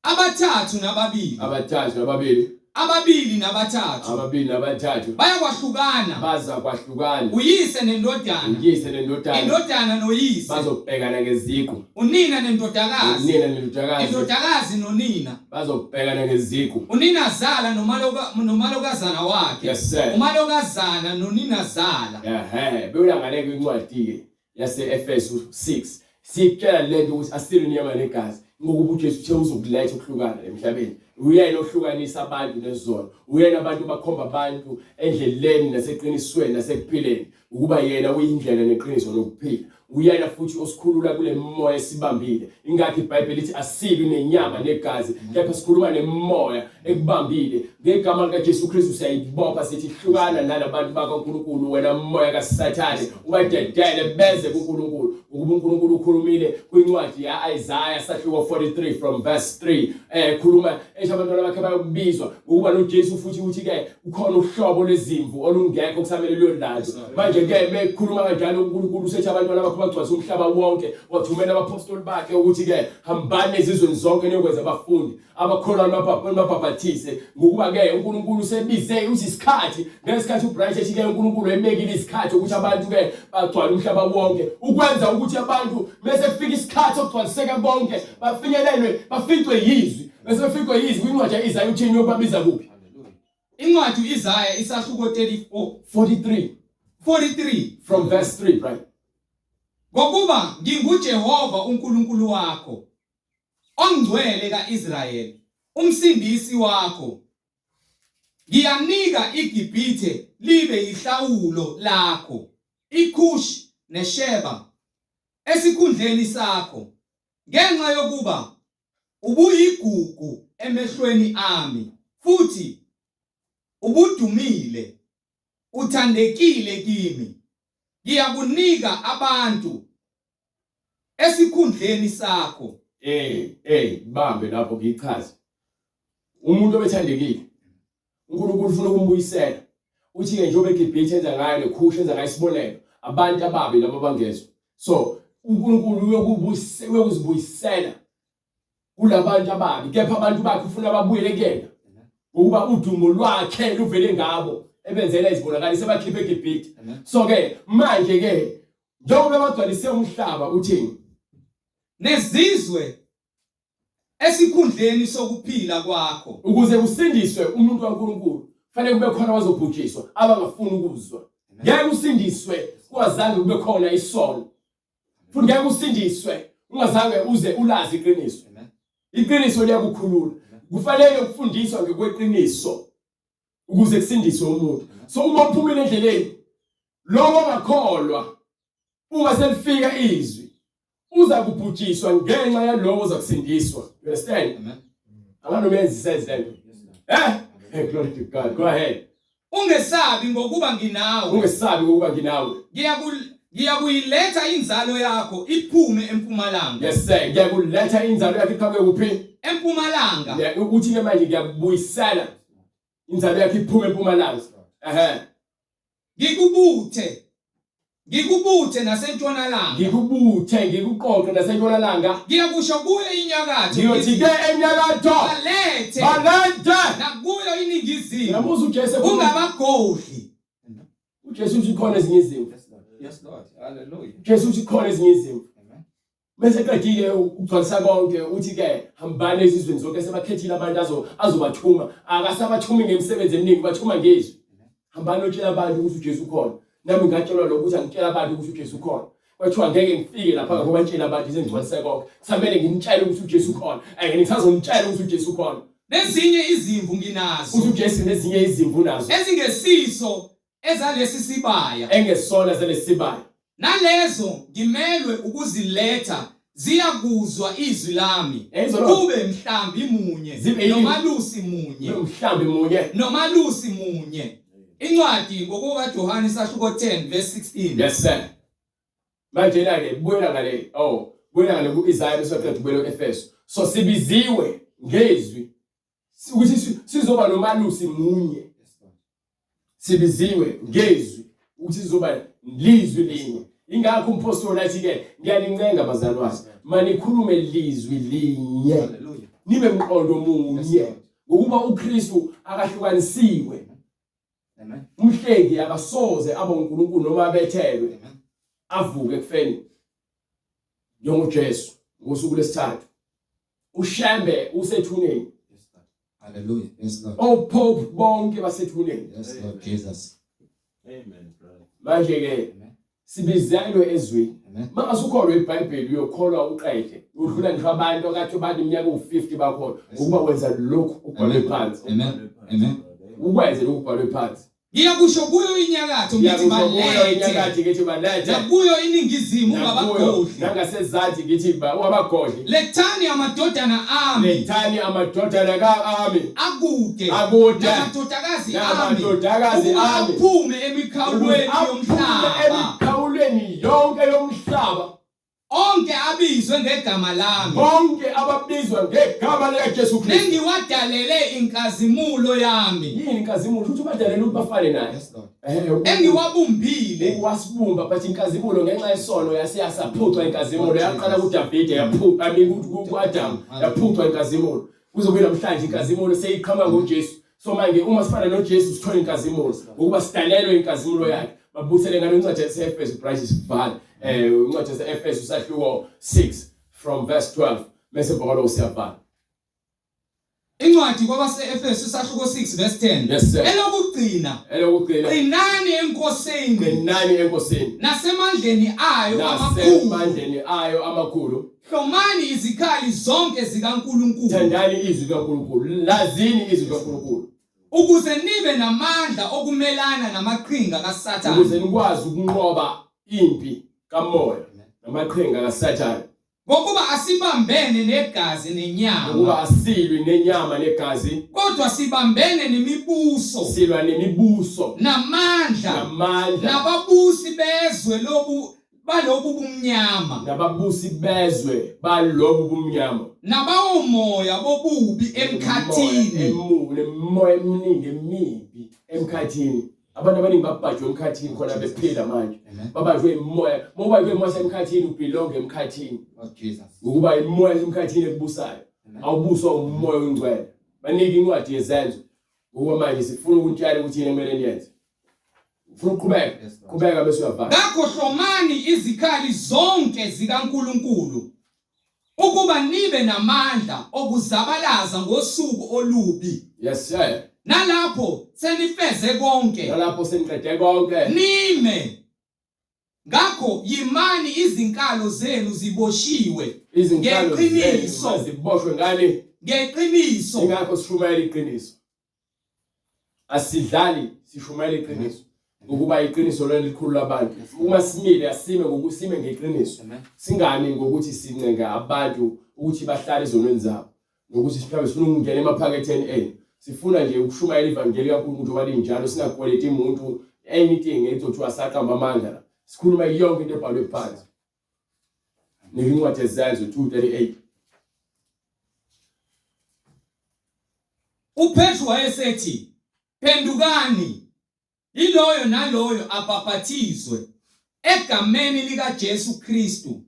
abathathu nababili Abathathu nababili. ababili nabathathu Ababili nabathathu. bayakwahlukana Baza kwahlukana. uyise nendodana Uyise nendodana. indodana noyise Bazobhekana ngeziqu. unina nendodakazi Unina nendodakazi. indodakazi nonina Bazobhekana ngeziqu. uninazala nomaloka nomalokazana wakhe Yes sir. umalokazana noninazala Ehhe, bewulangane kwincwadi ke yase-Efesu 6 sikutshela lento ukuthi asilo inyama negazi ngokuba uJesu uthe uzokuletha ukuhlukana emhlabeni. Uyena ohlukanisa abantu nezono. Uyena abantu bakhomba abantu endleleni naseqinisweni nasekuphileni ukuba yena uyindlela neqiniso nokuphila. Uyena futhi osikhulula kule moya esibambile. Ingakho iBhayibheli lithi asilwi nenyama negazi kepha sikhuluma nemoya ekubambile. Ngegama likaJesu Kristu siyayibopha sithi hlukana nalabantu bakaNkulunkulu wena moya kaSathane ubadedele beze kuNkulunkulu ukuba uNkulunkulu ukhulumile kwincwadi ya-Isaya sahluko 43 from verse 3 eh khuluma esho abantwana bakhe bayokubizwa ukuba noJesu futhi uthi ke kukhona uhlobo lwezimvu olungekho kusamele luyolandwa manje ke mekhuluma kanjalo uNkulunkulu usethi abantwana bakhe bagcwalisa umhlaba wonke wathumela abapostoli bakhe ukuthi ke hambani ezizweni zonke niyokwenza abafundi abakholwa nibabhabhathise ngokuba ke uNkulunkulu usebize uthi isikhathi ngesikhathi uBright ethi ke uNkulunkulu ebekile isikhathi ukuthi abantu ke bagcwale umhlaba wonke ukwenza ukuthi abantu bese kufika isikhathi sokugcwaliseka bonke bafinyelelwe baficwe yizwi bese beficwe yizwi kwincwadi ya-Isaya uthini uyobabiza kuphi. Incwadi uIsaya isahluko 34 43 43 from verse 3 right. Ngokuba nginguJehova uNkulunkulu wakho ongcwele kaIsrayeli umsindisi wakho ngiyanika iGibhithe libe yihlawulo lakho iKush neSheba esikhundleni sakho ngenxa yokuba ubuyigugu emehlweni ami futhi ubudumile uthandekile kimi ngiyakunika abantu esikhundleni sakho. Eh eh bambe lapho ngichaze. Umuntu obethandekile uNkulunkulu ufuna ukumbuyisela. Uthi ke njengoba eGibhithe enza ngayo neKhushe enza ngayo isibonelo abantu ababi laba bangezwa. So uNkulunkulu uyokubuyisela uyokuzibuyisela kulabantu ababi kepha abantu bakhe ufuna babuyele kuyena ngokuba udumo lwakhe luvele ngabo ebenzela izibonakaliso ebakhiphe eGibhithe. So ke manje ke njengoba bagcwalise umhlaba uthini nezizwe esikhundleni sokuphila kwakho ukuze kusindiswe umuntu kaNkulunkulu fanele kube khona abazobhujiswa abangafuni ukuzwa ngeke usindiswe kungazange kube khona isono futhi ngeke usindiswe ungazange uze ulazi iqiniso iqiniso liyakukhulula kufanele ukufundiswa ngokweqiniso ukuze kusindiswe umuntu so uma uphumile endleleni lowo ongakholwa uma selifika izwi uza kubhujiswa ngenxa yalowo oza kusindiswa you understand amen anganoma yenza sense lento eh hey glory to God go ahead ungesabi ngokuba nginawe ungesabi ngokuba nginawe ngiyakuyiletha inzalo yakho iphume empumalanga yes sir ngiyakuletha inzalo yakho iqhamuke kuphi empumalanga yeah uthi ke manje ngiyakubuyisela inzalo yakho iphume empumalanga ehe ngikubuthe ngikubuthe nasentshonalanga ngikubuthe ngikuqoqe nasentshonalanga ngiyakusho kuyo inyakatho ngiyothi ke enyakatho balethe balethe nakuyo iningizimu Uyamuzwa uJesu ungabagodli uJesu uthi khona ezinye izimvu Yes Lord. Hallelujah. Jesu uthi khona ezinye izimvu Amen. Bese qedile ukugcwalisa konke uthi ke hambani ezizweni zonke sebakhethile abantu azo azobathuma akasabathumi ngemisebenzi eminingi bathuma ngezwi hambani otshela abantu ukuthi uJesu ukhona nami ngatshelwa lokho ukuthi angitshela abantu ukuthi uJesu ukhona kwathiwa ngeke ngifike lapha ngoba ngitshela abantu izengcwalise konke kusamele ngimtshele ukuthi uJesu ukhona and ngisazomtshela ukuthi uJesu ukhona nezinye izimvu nginazo uthi uJesu nezinye izimvu nazo ezingesiso ezalesi sibaya engesona zalesibaya nalezo ngimelwe ukuziletha ziyakuzwa izwi lami Yayizwa loo nto? kube mhlambi munye Zibe yini? nomalusi munye mhlambi munye nomalusi munye incwadi ngokukaJohane isahluko 10 verse 16 yes sir manje la ke buyela ngale oh buyela ngale ku-Isaya bese waqeda ubuyela ku-Efeso so sibiziwe ngezwi ukuthi sizoba nomalusi munye sibiziwe ngezwi ukuthi sizoba lizwi linye ingakho umpostoli athi ke ngiyanincenga bazalwane manikhulume lizwi linye nibe mqondo munye ngokuba uKristu akahlukanisiwe umhlengi akasoze abe uNkulunkulu noma abethelwe avuke ekufeni njengoJesu ngosuku lwesithathu uShembe usethuneni Hallelujah. Yes Lord. Opope bonke basethuneni. Yes Lord Jesus. Amen brother. Manje ke sibizelwe ezweni. Mangase ukholwe iBhayibheli uyokholwa uqede. Udlula ngisho abantu akade baneminyaka u50 bakholwa ngokuba wenza lokhu ukubhalwe phansi. Amen. Amen. Ukwenze lokhu kubhalwe phansi. Ngiyakusho kuyo inyakatho ngithi Ngiyakusho kuyo balethe inyakatho ngithi balethe. Nakuyo iningizimu Nakuyo ungabagodli. nangasezansi ngithi ungabagodli. Lethani amadodana ami. Lethani amadodana ka-ami. Akude. Akude. Namadodakazi ami. Namadodakazi Ukuba ami. aphume emikhawulweni yomhlaba. Emikhawulweni yonke yomhlaba. Onke abizwe ngegama lami. Bonke ababizwa ngegama likaJesu Kristu. Nengiwadalele inkazimulo yami. Yini inkazimulo? Ukuthi ubadalele ukuthi bafane naye. Yes Lord. Eh, Engiwabumbile. Wasibumba but inkazimulo ngenxa yesono yase yasaphucwa inkazimulo yaqala kuDavide yaphuca I mean kuAdam yaphucwa inkazimulo. Kuze kube namhlanje inkazimulo seyiqhamuka ngoJesu. So manje uma sifana noJesu sithola inkazimulo ngokuba sidalelwe inkazimulo yakhe. Babusele ngalo incwadi yaseEfesu branch sivale. Eh incwadi yaseEfesu sahluko 6 from verse 12 bese emva kwaloko siyavala. Incwadi kwabase-Efesu isahluko 6 verse 10. Yes sir. Elokugcina, Elokugcina. qinani eNkosini Qinani eNkosini. nasemandleni ayo amakhulu. Nasemandleni ayo amakhulu. Hlomani izikhali zonke zikaNkulunkulu Thandani izwi likaNkulunkulu. Lazini izwi likaNkulunkulu. ukuze nibe namandla okumelana namaqhinga kaSathane. Ukuze nikwazi ukunqoba impi kamoya namaqhinga kaSathane. Ngokuba asibambene negazi nenyama. Ngokuba asilwi nenyama negazi. Kodwa sibambene nemibuso. Silwa nemibuso. Namandla. Namandla. Nababusi bezwe lobu balobu bumnyama. Nababusi bezwe balobu bumnyama. Nabawomoya bobubi emkhathini. Nemimoya eminingi emibi emkhathini. Abantu abaningi babhajwe emkhathini khona bephila manje. Babanjwe imimoya. Uma ubanjwe imoya emkhathini ubelong emkhathini. Oh Jesus. Ngokuba imoya emkhathini ekubusayo. Awubuswa umoya ongcwele. Banike incwadi yezenzo. Ngokuba manje sifuna ukuntshela ukuthi yini ekumele niyenze. Ufuna ukuqhubeka? Qhubeka bese uyavala. Ngakho hlomani izikhali zonke zikaNkulunkulu ukuba nibe namandla okuzabalaza ngosuku olubi. Yes sir. Nalapho senifeze konke. Nalapho seniqede konke. Nime. Ngakho yimani izinkalo zenu ziboshiwe. Izinkalo Ngeqiniso. zenu ziboshwe ngani? Ngeqiniso. Ingakho sishumayela iqiniso. Asidlali, sishumayela iqiniso. Ngokuba iqiniso lona likhulu labantu. Uma simile asime ngokusime ngeqiniso. Singami ngokuthi sincenga abantu ukuthi bahlale ezonweni zabo. Nokuthi mhlawumbe sifuna ukungena emaphaketheni enu. Sifuna nje ukushumayela ivangeli kaNkulunkulu njengoba linjalo singakweleti umuntu anything ezothiwa saqamba amanga la. Sikhuluma yonke into ebhalwe phansi. Nika incwadi yeZenzo 2:38. UPetru wayesethi, Phendukani, yiloyo naloyo abhaphathizwe egameni likaJesu Kristu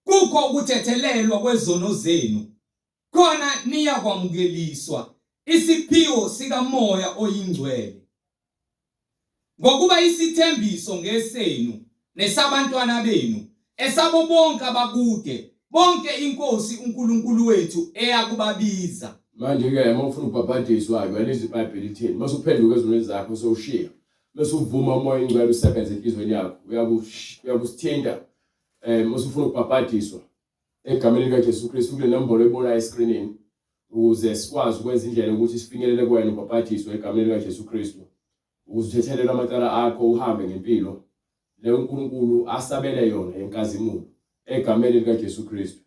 kukho ukuthethelelwa kwezono zenu, khona niyakwamukeliswa isiphiwo sikaMoya oyiNgcwele. Ngokuba isithembiso ngesenu nesabantwana benu, esabo bonke abakude, bonke iNkosi uNkulunkulu wethu eyakubabiza. Manje-ke uma ufuna ukubhabhadiswa-ke uyalizwa iBhayibheli lithini. Uma usuphenduka ezonweni zakho sewushiya, bese uvuma uMoya oyiNgcwele usebenze enhliziyweni yakho, uyakusithinta. Uma usufuna ukubhabhadiswa egameni likaJesu Kristu kule nombolo oyibonayo eskrinini ukuze sikwazi ukwenza indlela yokuthi sifinyelele kuwena ubhabhadiswe egameni likaJesu Kristu ukuze uthethelelwe amacala akho uhambe ngempilo leyo uNkulunkulu asabele yona yenkazimulo egameni likaJesu Kristu.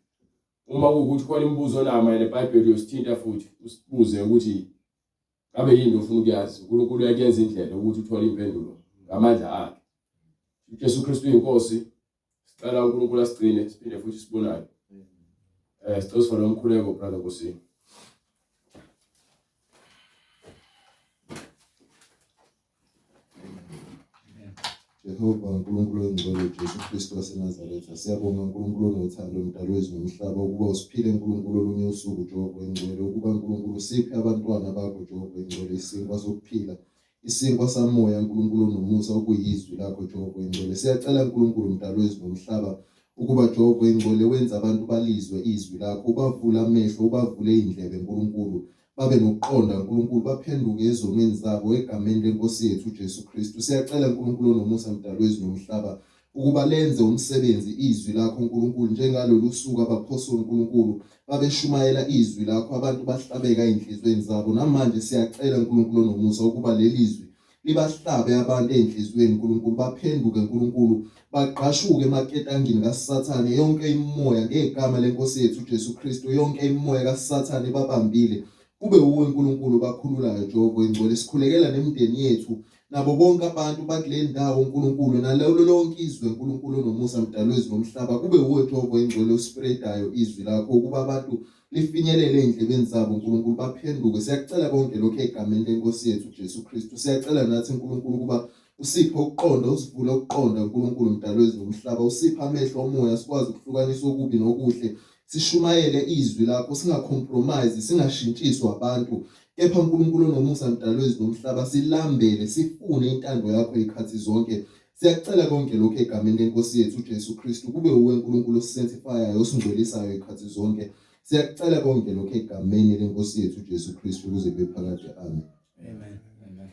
Uma kuwukuthi khona imibuzo onayo mayelana neBhayibheli uyosithinta futhi usibuze ukuthi ngabe yini ofuna ukuyazi. uNkulunkulu uyakuyenza indlela ukuthi uthole impendulo ngamandla akhe. uJesu Kristu uyinkosi. Sicela uNkulunkulu asigcine siphinde futhi sibonane. Sicela sifane umkhuleko brother Nkosini. Jehova uNkulunkulu ongcwele Jesu Kristu waseNazaretha siyabonga uNkulunkulu onothando mdali wezulu nomhlaba ukuba usiphile uNkulunkulu olunye usuku Jehova engcwele ukuba uNkulunkulu siphe abantwana bakho Jehova engcwele isinkwa sokuphila Isinkwa samoya, Nkulunkulu onomusa, okuyiZwi laKho, Jehova oyiNgcwele. Siyacela, Nkulunkulu, Mdali wezulu nomhlaba, ukuba, Jehova oyiNgcwele, wenze abantu balizwe iZwi laKho, ubavule amehlo, ubavule izindlebe, Nkulunkulu, babe nokuqonda, Nkulunkulu, baphenduke ezonweni zabo, eGameni leNkosi yethu uJesu Kristu. Siyacela, Nkulunkulu onomusa, Mdali wezulu nomhlaba, ukuba lenze umsebenzi iZwi laKho, Nkulunkulu, njengalolusuku abaphostoli, Nkulunkulu, babeshumayela iZwi laKho, abantu bahlabeka ezinhliziyweni zabo. Namanje siyacela, Nkulunkulu onomusa, ukuba leliZwi libahlabe abantu ezinhliziyweni, Nkulunkulu, baphenduke, Nkulunkulu, bagqashuke emaketangini kaSathane, yonke imimoya, ngeGama leNkosi yethu uJesu Kristu, yonke imimoya kaSathane ibabambile. Kube wuwe, Nkulunkulu, obakhululayo, Jehova oyiNgcwele. Sikhulekela nemindeni yethu, nabo bonke abantu bakule ndawo, Nkulunkulu, nalolo lonke izwe, Nkulunkulu onomusa, Mdali wezulu nomhlaba. Kube wuwe, Jehova oyiNgcwele, ospreadayo izwi lakho ukuba abantu lifinyelele ey'ndlebeni zabo, Nkulunkulu, baphenduke. Siyakucela konke lokhu egameni leNkosi yethu uJesu Kristu. Siyacela nathi, Nkulunkulu, ukuba usiphe ukuqonda, usivule ukuqonda, Nkulunkulu, Mdali wezulu nomhlaba, usiphe amehlo omoya sikwazi ukuhlukanisa okubi nokuhle, sishumayele izwi lakho, singacompromise, singashintshiswa abantu, kepha Nkulunkulu onomusa, Mdali wezulu nomhlaba, silambele, sifune intando yakho izikhathi zonke. Siyakucela konke lokhu egameni leNkosi yethu uJesu Kristu. Kube uwe, Nkulunkulu, osisanctifyayo, osingcwelisayo izikhathi zonke. Siyakucela konke lokho egameni leNkosi yethu uJesu Kristu kuze kube phakade. Amen. Amen. Amen.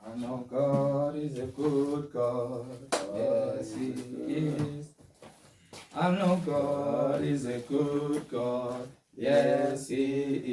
I know God is a good God. Yes, He is. I know God is a good God. Yes, He is.